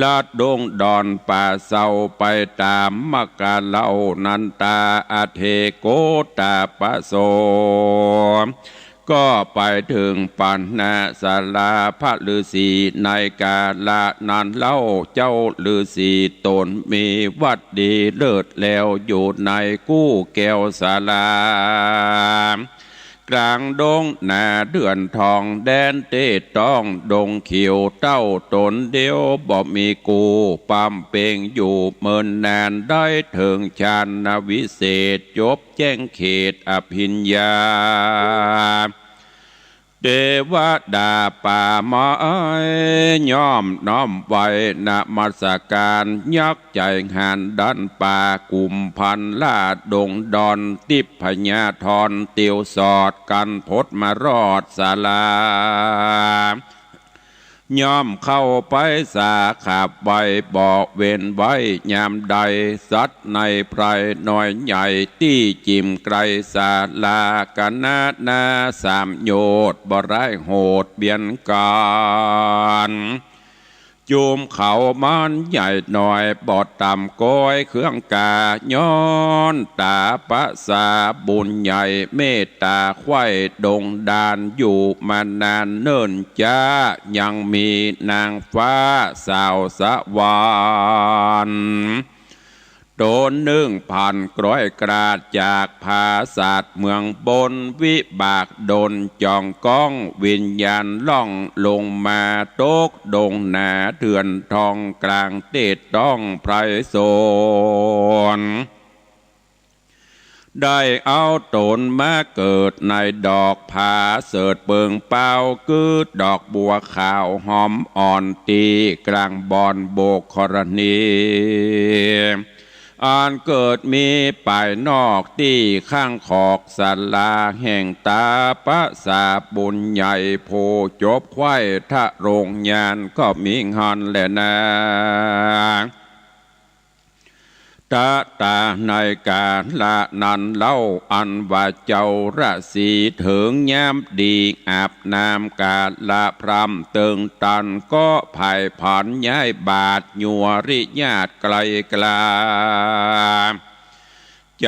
ลัดดงดอนป่าเซาไปต๋ามมะกะเล่า นันตาอเถโกตาปโส ก็ไปเถิงปัณณศาลาพระฤๅษี ในกาละนั้นเล่าเจ้าฤๅษีต๋นมีวัตรดีเลิศแล้ว อยู่ในกู้แก้วศาลา กลางดงนาเดือนทอง แดนเต๊ต้องดงเขียว เต้าต๋นเดียวบ่มีกู้ ปำเป็งอยู่เมินนาน ได้เถิงฌานวิเศษ จบแจ้งเขตอภิญญา เตวดาป่าไม้ย่อมน้อมไหว้นมัสก๋าน ยักษ์ใจ๋หานดันป่ากุมภัณฑ์ ล่าดงดอน ทิพยธรเตียวสอด กันพดมารอดศาลา ย่อมเข้าไปสาขับไหว้ บ่เว้นไว้ยามใด สัตว์ในไพร่น้อยใหญ่ ตี้จิ่มใก้ศาลา คณะนาสามโยชน์ บ่ร้ายโหดเบียดกั๋น จุมเขามันใหญ่น้อย บ่ต่ำก้อยเคืองกา ย้อนต๋าปะสาบุญใหญ่ เมตต๋าใคว่ดงดาน อยู่มานานเนิ่นจ๊า ยังมีนางฟ้าสาวสวรรค์ ต๋นนึ่งพันกร้อยกราด จากผาสาทเมืองบน วิบากดลจ่องก้อง วิญญาณล่องลงมา ตกดงนาเดือนทอง กลางเต๊ต้องไพรสน ได้เอาต๋นมาเกิดในดอกผาเสิดเปิงเป๊า คือดอกบัวขาวหอมอ่อน ตี้กลางบ่อนโบกขรณี อันเกิดมีปายนอก ตี้ข้างขอกศาลาแห่งต๋าปะสาบุญใหญ่ ผู้จบใคว่ทะโลงญาณ ก็มีหั้นแลนา ตะตาในกาละนั้นเล่า อันว่าเจ้าฤๅษีเถิงยามดี อาบน้ำกาละพร่ำเติงตัน ก็ผายผานย้ายบาท ยัวริญาติไกลกลา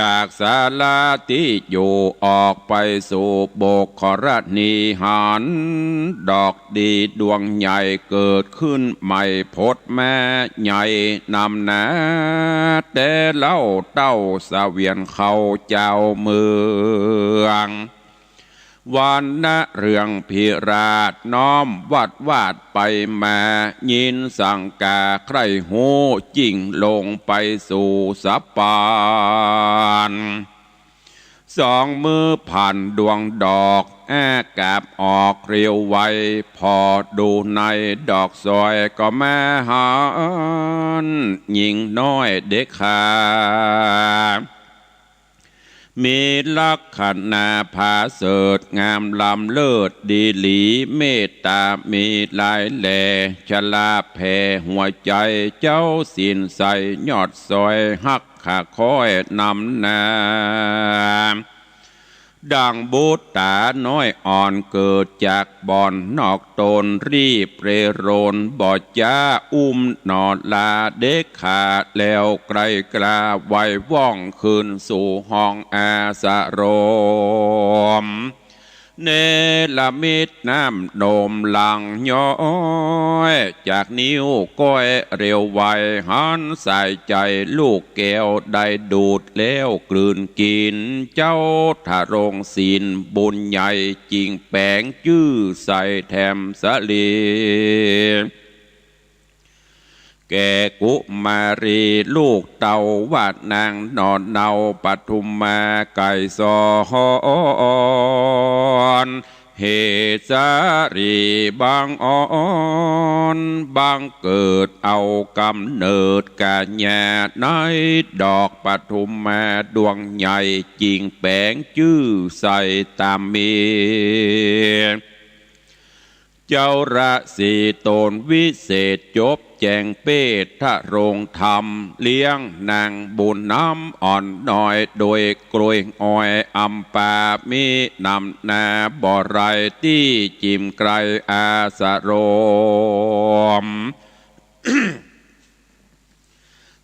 จากศาลาตี้อยู่ ออกไปสู่โบกขรณี หันดอกดีดวงใหญ่ เกิดขึ้นใหม่พดมาใหญ่นำหนา แต่เล่าเต้าเสวียนเข้าเจ้าเมือง วันนะเรืองพิราชน้อมวัดวาดไปมา ยินสังกาใคร่ฮู้ จิ่งลงไปสู่สะปาน สองมือผ่านดวงดอก อ้ากาบออกเร็วไว ผ่อดูในดอกสอยก็มาหัน ญิงน้อยเด็กขา มีลักขณะผาเสริฐงามล้ำเลิศดีหลี เมตต๋ามีหลายแหล่ ชลาแผ่หัวใจ๋ เจ้าศีลใสยอดสอย ฮักข้าค้อยนำหน้า ดังบุตต๋าน้อยอ่อนเกิดจากบ่อนนอกตน รีบเร่รนบ่จ๊า อุ้มหน่อลาเด็กขา แล้วไกลกล้าไหวว่อง คืนสู่ห้องอาสรม เนรมิตน้ำนมหลั่งย้อย จากนิ้วก้อยเร็วไว หันสายใจ๋ลูกแก้วได้ดูดแล้วกลืนกิ๋น เจ้าทรงศีลบุญใหญ่ จิ่งแป๋งจื้อใส่แถมสะหลี แก่กุมารีลูกเต้า ว่านางหน่อเนาปทุมมาไกรสร เหตุสาลีบังอ่อน บังเกิดเอาก๋ำเนิดกัญญา ในดอกปทุมมาดวงใหญ่ จิ่งแป๋งจื้อใส่ต๋ามมี เจ้าราศีตนวิเศษจบแจ้งเปตตรงธรรม เลี้ยงนางบุญน้ำอ่อนน้อย โดยกล้วยอ้อยอำปา มีนำหน้าบ่ไรตี้จิ่มไกลอาสรม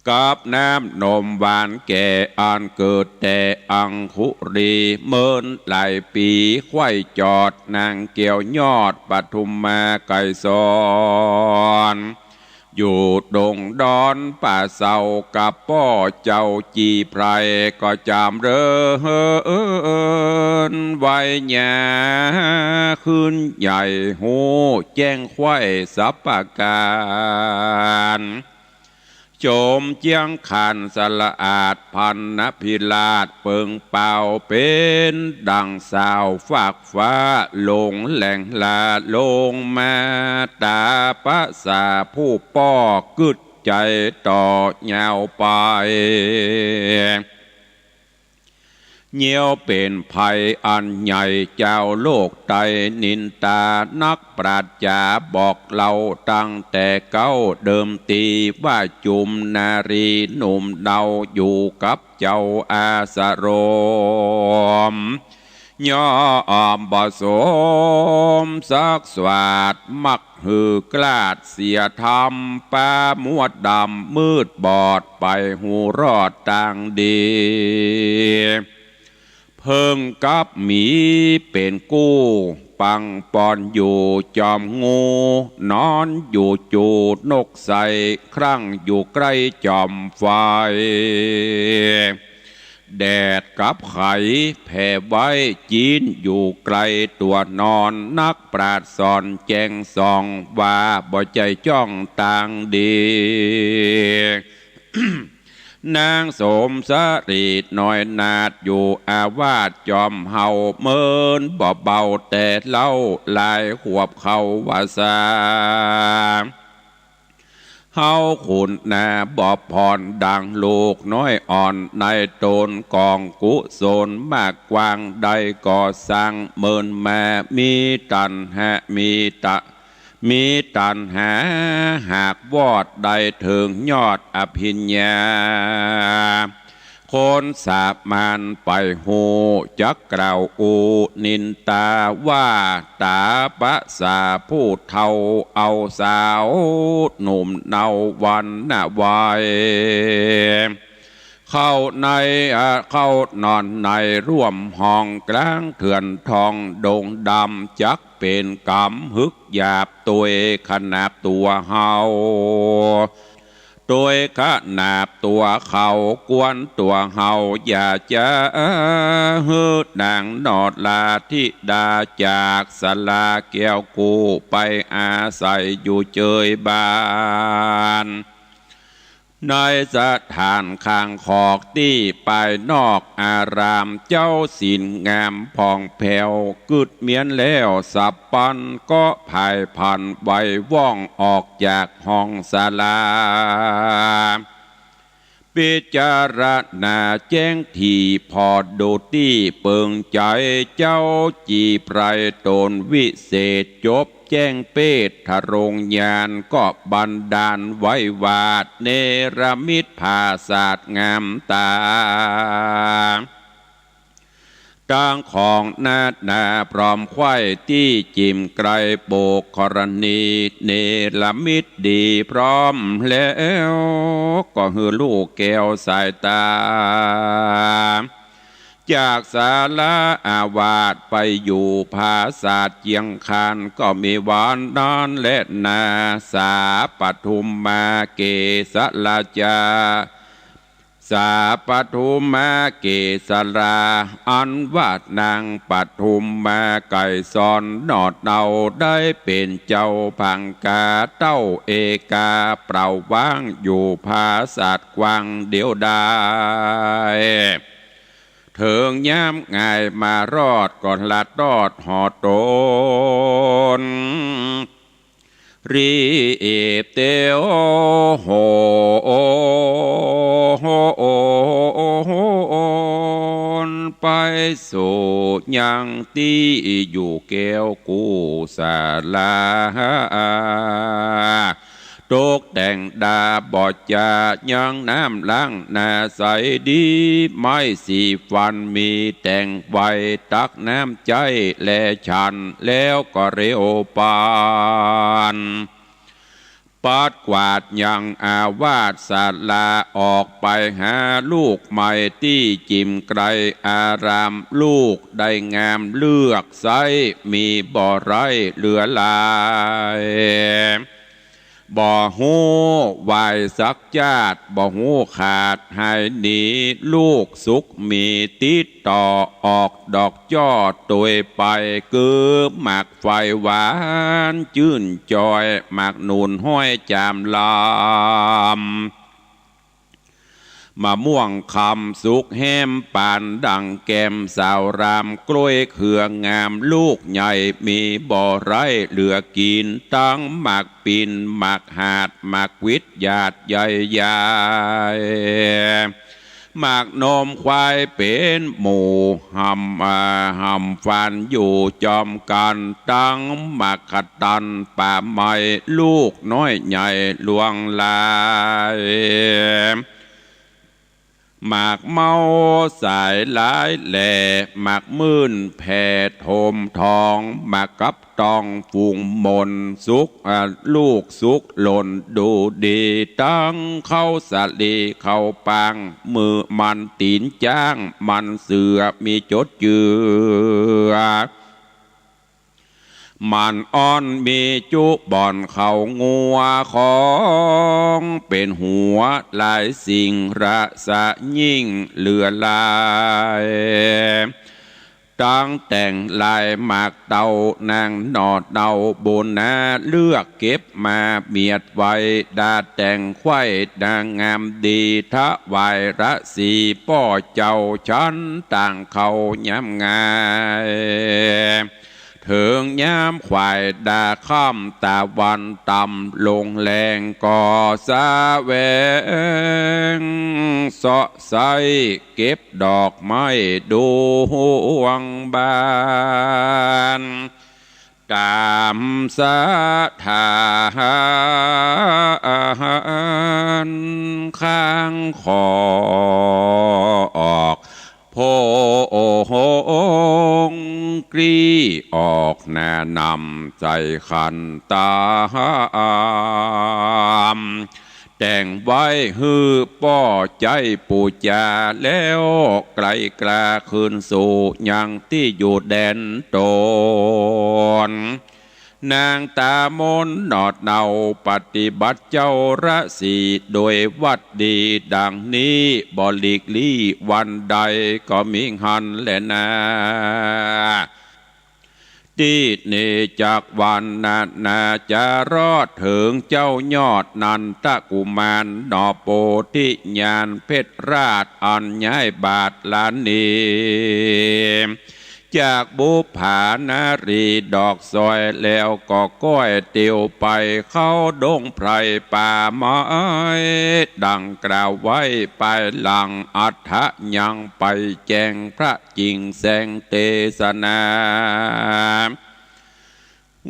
กับน้ำนมหวานแก่อันเกิดแต่อังคุลี เมินหลายปี๋ไขว่จอดนางแก้วยอดปทุมมาไกรสร อยู่ดงดอนป่าเซากับป้อเจ้าจีไพร ก็จำเริญไวญา ขึ้นใหญ่ฮู้แจ้งไขว่สัพพะก๋าน โฉมเจียงขันสะอาดพันนพิราชเปิงเปล่า เป๋นดั่งสาวฟากฟ้า หลงแหล่งลาลงมา ต๋าปะสาผู้ป้อกึ๊ดใจ๋ต่อยาวไป เยียวเป๋นภัยอันใหญ่ จาวโลกไตนินตา นักปราชญ์จ๋าบอกเล่าตั้งแต่เก๊าเดิมตี ว่าจุมนารีหนุ่มเนาอยู่กับเจ้าอาสรม ย่อมบ่สมศักดิ์สวาส มักหื้อกล้าดเสียธรรม ปามัวดำมืดบอด ไปฮู้รอดตางดี เพิ่งกับหมีเป๋นกู้ ปังปอนอยู่จอมงู นอนอยู่จูนกใส คลั่งอยู่ใก้จอมไฟ แดดกับไขแผ่ไว้ จี๊นอยู่ใก้ตั๋วนอน นักปราชญ์สอนแจ้งส่อง ว่าบ่ใจ้จ้องตางดี นางสมสรีน้อยนาฏอยู่อาวาสจอมเฮา เมินบ่เบาแต่เล่า หลายขวบเข้าว่าสา เฮาขุนนาบ่ผ่อนดังลูกน้อยอ่อน ในตนกองกุศลมากกว้าง ได้ก่อสร้างเมินมา มีตัณหา มีตะ มีตัณหาหากวอด ได้เถิงยอดอภิญญา คนสามัญไปฮู้จักกล่าวอู้นินตา ว่าต๋าปะสาผู้เฒ่า เอาสาวหนุ่มเนาวันนะไว เข้าใน อ่า เข้านอนในร่วมห้องกลางเถื่อนทองดงดำ จักเป๋นก๋รรมหึกหยาบตวยขนาบตั๋วเฮา โตยขนาบตั๋วเขา กวนตั๋วเฮา อย่าจะหื้อ นางนราธิดา จากศาลาแก้วกู้ ไปอาศัยอยู่เจิยบ้าน ในสถานข้างคอกตี้ปายนอกอาราม เจ้าศีลงามผ่องแผ้ว กึ๊ดเมี้ยนแล้วสับปัน ก็ผายผันไหวว่องออกจากห้องศาลา พิจารณาแจ้งถี่ผ่อดูตี้เปิงใจ๋ เจ้าจีไพรต๋นวิเศษ จบแจ้งเปตรรงญาณ ก็บันดาลไว้ว่า เนรมิตผาสาทงามต๋า ตังของนานาพร้อมไขว้ตี้จิ่มไกร โบกขรณีเนรมิตดีพร้อมแล้ว ก็หื้อลู่แก้วสายต๋า จากศาลาอาวาสไปอยู่ผาสาทเจียงคาน ก็มีวันนั้นแลนา สาปทุมมาเกสราจา สาปทุมมาเกสรา อันว่านางปทุมมาไกรสรนอดเนา ได้เป๋นเจ้าพังกาเต้าเอกา เปล่าว่างอยู่ผาสาทกว้างเดียวดาย เถิงยามงายมารอด ก็ละตอดหอดต๋น รีบเตียวโหนไปสู่ยังตี้อยู่แก้วกู้ศาลา ตกแต่งดาบ่จา ยังน้ำล้างหน้าใสดี ไม้สีฟันมีแต่งไว้ ตักน้ำใจ๊แลฉัน แล้วก็เร็วปาน ปัดกวาดยังอาวาสศาลา ออกไปหาลูกใหม่ตี้จิ่มไกรอาราม ลูกได้งามเลือกใส้ มีบ่ไร้เหลือหลาย บ่ฮู้วายสักจาติ บ่ฮู้ขาดหายหนี ลูกสุขมีติดต่อ ออกดอกจ้อตวยไป คือหมากไฟหวานจื้นจอย หมากหนุนห้อยจามลำ มะม่วงคำสุกแฮมปานดั่งแก้มสาวราม กล้วยเครืองามลูกใหญ่ มีบ่ไร้เหลือกิ๋น ตังหมากปิ่น หมากหาด หมากวิด หยาดใหญ่ๆ หมากนมควายเป๋นหมู่ หำ อ่า หำฟันอยู่จอมกั๋น ตังหมากขะตันป่าไม้ ลูกน้อยใหญ่หลวงหลาย หมากเมาสายหลายแหล่ หมากมื่นแผ่โถมทอง หมากกับตองฝูงมน สุข อ่า ลูกสุขหล่นดูดี ตังเข้าสาลีเข้าปาง มือมันตี๋นจ๊าง มันเสือมีจดเจือ มันอ่อนมีจุบ่อนเขางัว ของเป๋นหัวหลายสิ่ง รสะยิ่งเหลือหลาย ตังแต่งลายหมากเต้านางหน่อเต้าบุญนา เลือกเก็บมาเมียดไว้ ดาแต่งไขว้นางงามดี ถวายราศีป้อเจ้าฉัน ต่างเข้ายามงาย เถิงยามขวายดาค่ำตะวันต่ำลงแลง ก็สะแหวงเซาะไส้ เก็บดอกไม้ดวงบาน ต๋ามศรัทธา ข้างขอออก โผงกรีออกหน้านำใส่ขันตาม แต่งไว้หื้อป้อใจ๊ปู๋จา แล้วไกลกล้าคืนสู่ยังตี้อยู่แดนต๋น นางต๋ามนหนอเนาปฏิบัติเจ้าราศีโดยวัตรดีดังนี้ บ่หลีกลี้วันใดก็มิหั้นแลนา ตี้นี้จักวันนานาจะรอดเถิงเจ้ายอดนันทกุมารหนอโปธิญาณเพชรราชอันย้ายบาทลานี้ จากบุปผานารีดอกซอยแล้วก็ก้อยเตียวไปเข้าดงไพรป่าไม้ ดังกล่าวไว้ปายหลัง อัฏฐะยังไปแจ้งพระจิ่งแสงเตสนา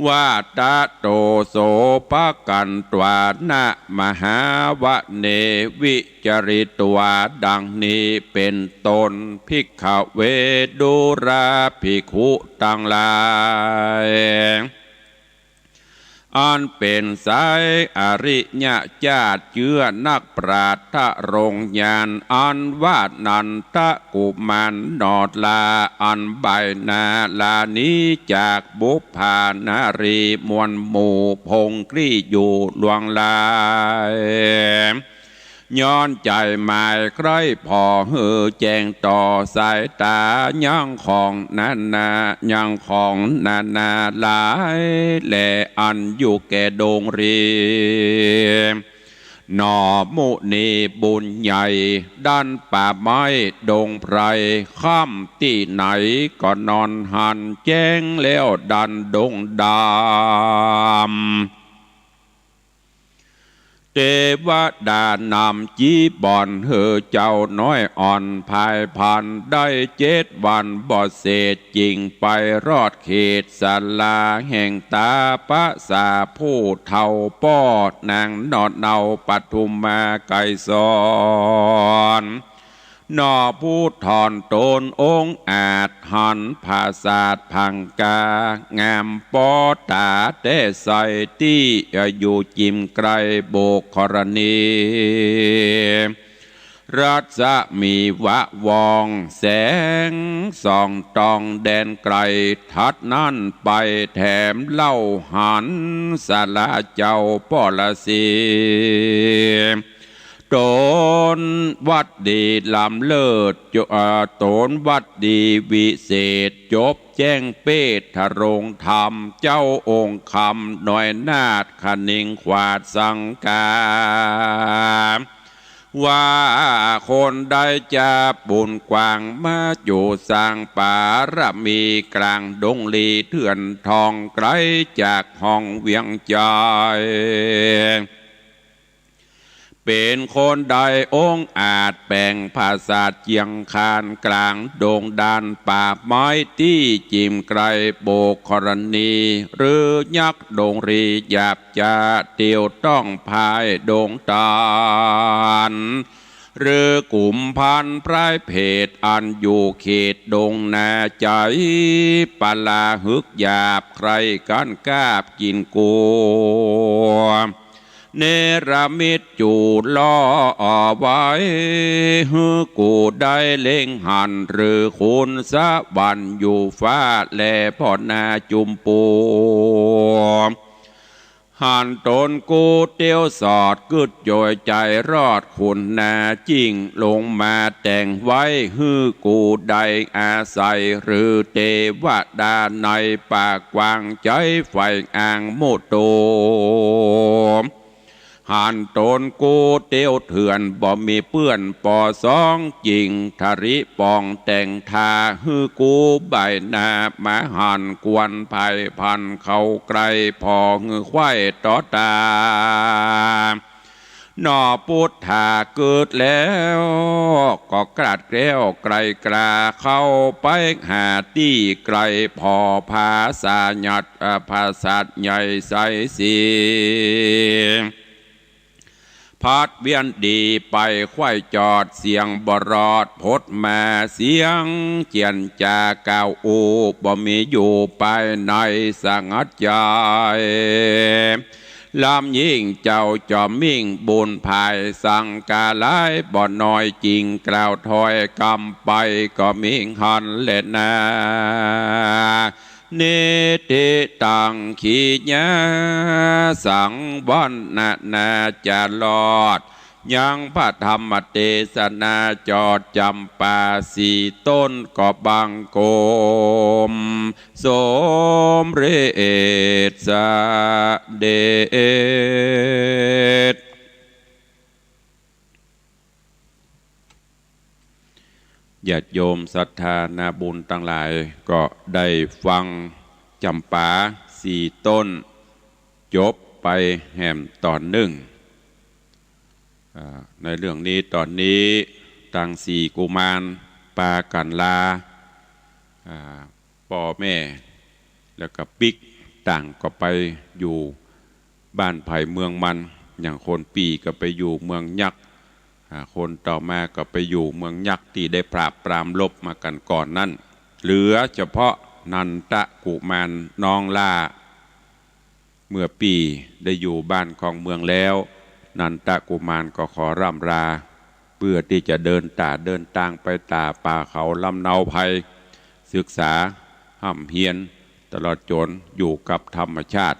ว่าตะโตโสภะกันตวานะมหาวะเนวิจริตวา ดังนี้เป๋นต้น ภิกขเวดูราภิกขุตังหลาย อันเป๋นสายอริยะจาติเจื้อนักปราชญ์ทรงญาณ อันว่านันทกุมารหนอลา อันบ่ายนาลานี้จากบุปผานารีมวลหมู่พงกลี้อยู่ล่วงหลาย ย้อนใจ๋หมายใคร่ผ่อหื้อแจ้งต่อสายต๋า ยังของนานา ยังของนานาหลายแล อันอยู่แก่ดงรี หนอมุนีบุญใหญ่ ดันป่าไม้ดงไพร ค่ำตี้ไหนก็นอนหันแจ้งแล้วดันดงดำ เตวดานำจีบอนหื้อเจ้าน้อยอ่อนพายพันธุ์ได้เจ็ดวันบ่เสร็จ จึงไปรอดเขตศาลาแห่งต๋าปะสาผู้เฒ่าป้อนางหนอเนาปทุมมาไกรสร หนอผู้ถ่อนตนองอาจหันผาสาทผังกา งามปอต๋าแต๊ใส ตี้อยู่จิ่มไกลโบกขรณี รัศมีวะวองแสงส่องตองแดนไกล ถัดนั้นไปแถมเล่าหันศาลาเจ้าปรสี ตนวัตรดีล้ำเลิศ จ- เอ่อ ตนวัตรดีวิเศษ จบแจ้งเปตรงธรรม เจ้าองค์คำน้อยนาถ คะนิงขวาดสังกา ว่าคนใดจะบุญกว้างมาอยู่สร้างปารมี กลางดงลีเถื่อนทอง ไกลจากห้องเวียงใจ๋ เป๋นคนใดองอาจแป๋งผาสาทเจียงคาน กลางดงดานป่าไม้ตี้จิ่มไกลโบกขรณี หรือยักษ์ดงรีหยาบจะเตียวต้องพายดงตาน หรือกุมพันพรายเพศอันอยู่เขตดงนาใจ๋ ปลาหึกหยาบใคร่กั๋นกาบกิ๋นกั๋ว เนรมิตจู๋ล่อเอาไว้ หื้อกูได้เล็งหัน หรือขุนสวรรค์อยู่ฟ้าแลพ่อนาจุมปู หันตนกูเตียวสอดกึ๊ดโจยใจ๋รอดขุนนา จิ่งลงมาแต่งไว้ หื้อกูได้อาศัย หรือเตวดาในป่ากว้างใจ๋ ฝ่ายอ่างมุโต หันตนกูเตียวเถื่อน บ่มีเปื้อนปอสอง จิ่งทริปองแต่งทา หื้อกูบ่ายนามาหัน ควรไพร่พันเข้าใกล้ ผ่อหื้อไขว้ต่อต๋า หนอปุทธาเกิดแล้ว ก็กราดแกล้วไกลกล้า เข้าไปหาตี้ไกล ผ่อผาสาทยัด เอ่อ ผาสาทใหญ่ใสสี พัดเวียนดีไปไขว้จอด เสียงบ่รอดพดมา เสียงเจียนจากล่าวอู้ บ่มีอยู่ภายในสงัดใจ๋ ลำยิ่งเจ้าจอมมิ่งบุญภาย สังกาหลายบ่น้อย จิ่งกล่าวถ้อยกำไป ก็มิหันแลนา นิทธิตัง ขีณาสังวรณนาจะรอด ยังพระธรรมเตสนาจอด จำปาสี่ต้นก็บังคมสมเร็จเสด็จ ญาติโยมศรัทธานาบุญตังหลายก็ได้ฟังจำปาสี่ต้นจบไปแหมต๋อนนึ่ง อ่า ในเรื่องนี้ต๋อนนี้ตังสี่กุมารปากั๋นลา อ่า ป้อแม่ แล้วก็ปิ๊กต่างก็ไปอยู่บ้านใผเมืองมัน อย่างคนปี้ก็ไปอยู่เมืองยักษ์ อ่า คนต่อมาก็ไปอยู่เมืองยักษ์ตี้ได้ปราบปรามรบมากั๋นก่อนนั้น เหลือเฉพาะนันทกุมารน้องหล้า เมื่อปี้ได้อยู่บ้านคองเมืองแล้ว นันทกุมารก็ขอร่ำลา เปื้อตี้จะเดินต๋าเดินตางไปต๋ามป่าเขาลำเนาไพร ศึกษาฮ่ำเฮียนตลอดจ๋นอยู่กับธรรมชาติ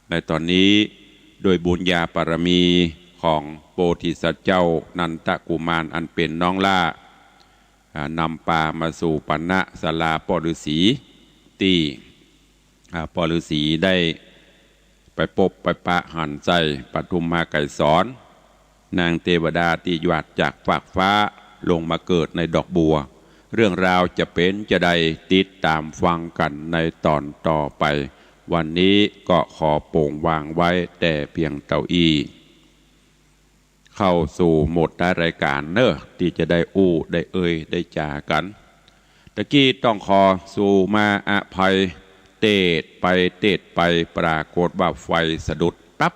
ในต๋อนนี้ด้วยบุญญาบารมีของโพธิสัตว์เจ้านันทกุมารอันเป๋นน้องหล้า อ่า นำปามาสู่ปัณณศาลาป้อฤๅษี ตี้ อ่า ป้อฤๅษีได้ไปปบไปปะหันใจ้ปทุมมาไกรสร นางเตวดาตี้หยาดจากฟากฟ้าลงมาเกิดในดอกบัว เรื่องราวจะเป๋นจาใดติดต๋ามฟังกั๋นในต๋อนต่อไป วันนี้ก็ขอโป๋งวางไว้แต่เปียงเต้าอี้ เข้าสู่โหมดท้ายรายก๋านเนาะ ตี้จะได้อู้ได้เอ่ยได้จ๋ากั๋น ตะกี้ต้องขอสู่มาอภัย เตศน์ไปเตศน์ไป ปรากฏว่าไฟสะดุดตั๊บ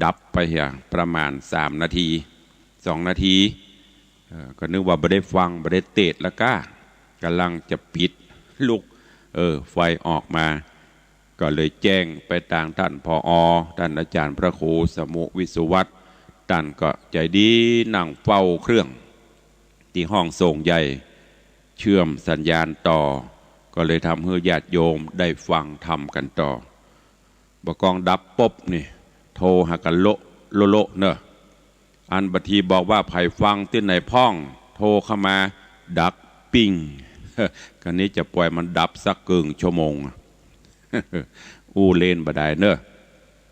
ดับไปเหีย ประมาณสามนาที สองนาที เอ่อ ก็นึกว่าบ่ได้ฟังบ่ได้เตศน์ละก้า ก่ำลังจะปิดลุก เออ ไฟออกมา ก็เลยแจ้งไปตางต้าน ผอ ต้านอาจ๋ารย์พระครูสมุห์วิสุวัฒน์ ต้านก็ใจ๋ดีนั่งเฝ้าเครื่อง ตี้ห้องโซ่งใหญ่ เชื่อมสัญญาณต่อ ก็เลยทำหื้อญาติโยมได้ฟังธรรมกั๋นต่อ บ่ากองดับปุ๊บนี่ โทรหากั๋นโละโละโละเนาะ อันบางทีบอกว่าใผฟังตี้ไหนพ่อง โทรเข้ามาดักปิ้ง กะนี้จะป่อยมันดับสักเกิ่งชั่วโมง อู้เล่นบ่ได้เนาะ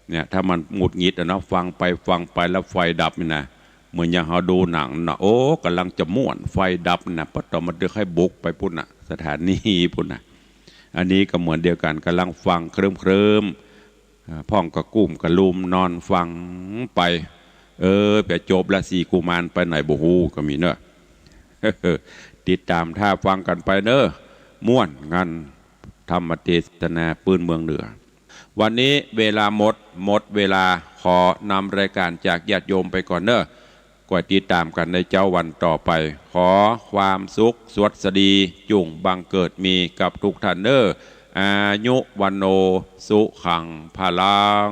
เนี่ย ถ้ามันหงุดหงิดอะเนาะ ฟังไปฟังไปแล้วไฟดับนี่นะ เหมือนอย่างเฮาดูหนังน่ะ โอ้ ก่ำลังจะม่วน ไฟดับนี่นะ ปะต๋อมาเดือกให้บุกไปปุ้นน่ะ สถานีปุ้นน่ะ อันนี้ก็เหมือนเดียวกั๋น ก่ำลังฟังเคลิ้มๆ อ่า พ่องก็กุ้มกะลุมนอนฟังไป เออ ไปจบละ สี่กุมารไปไหนบ่ฮู้ก็มีเนาะ ติดต๋ามท่าฟังกั๋นไปเนาะ ม่วนงัน ธรรมเตสนาปื้นเมืองเหนือ วันนี้เวลาหมด หมดเวลา ขอนำรายก๋านจากญาติโยมไปก่อนเนาะ ก้อยติดต๋ามกั๋นในเจ๊าวันต่อไป ขอความสุขสวัสดีจุ่งบังเกิดมีกับทุกท่านเนาะ อายุ วัณโณ สุขัง พลัง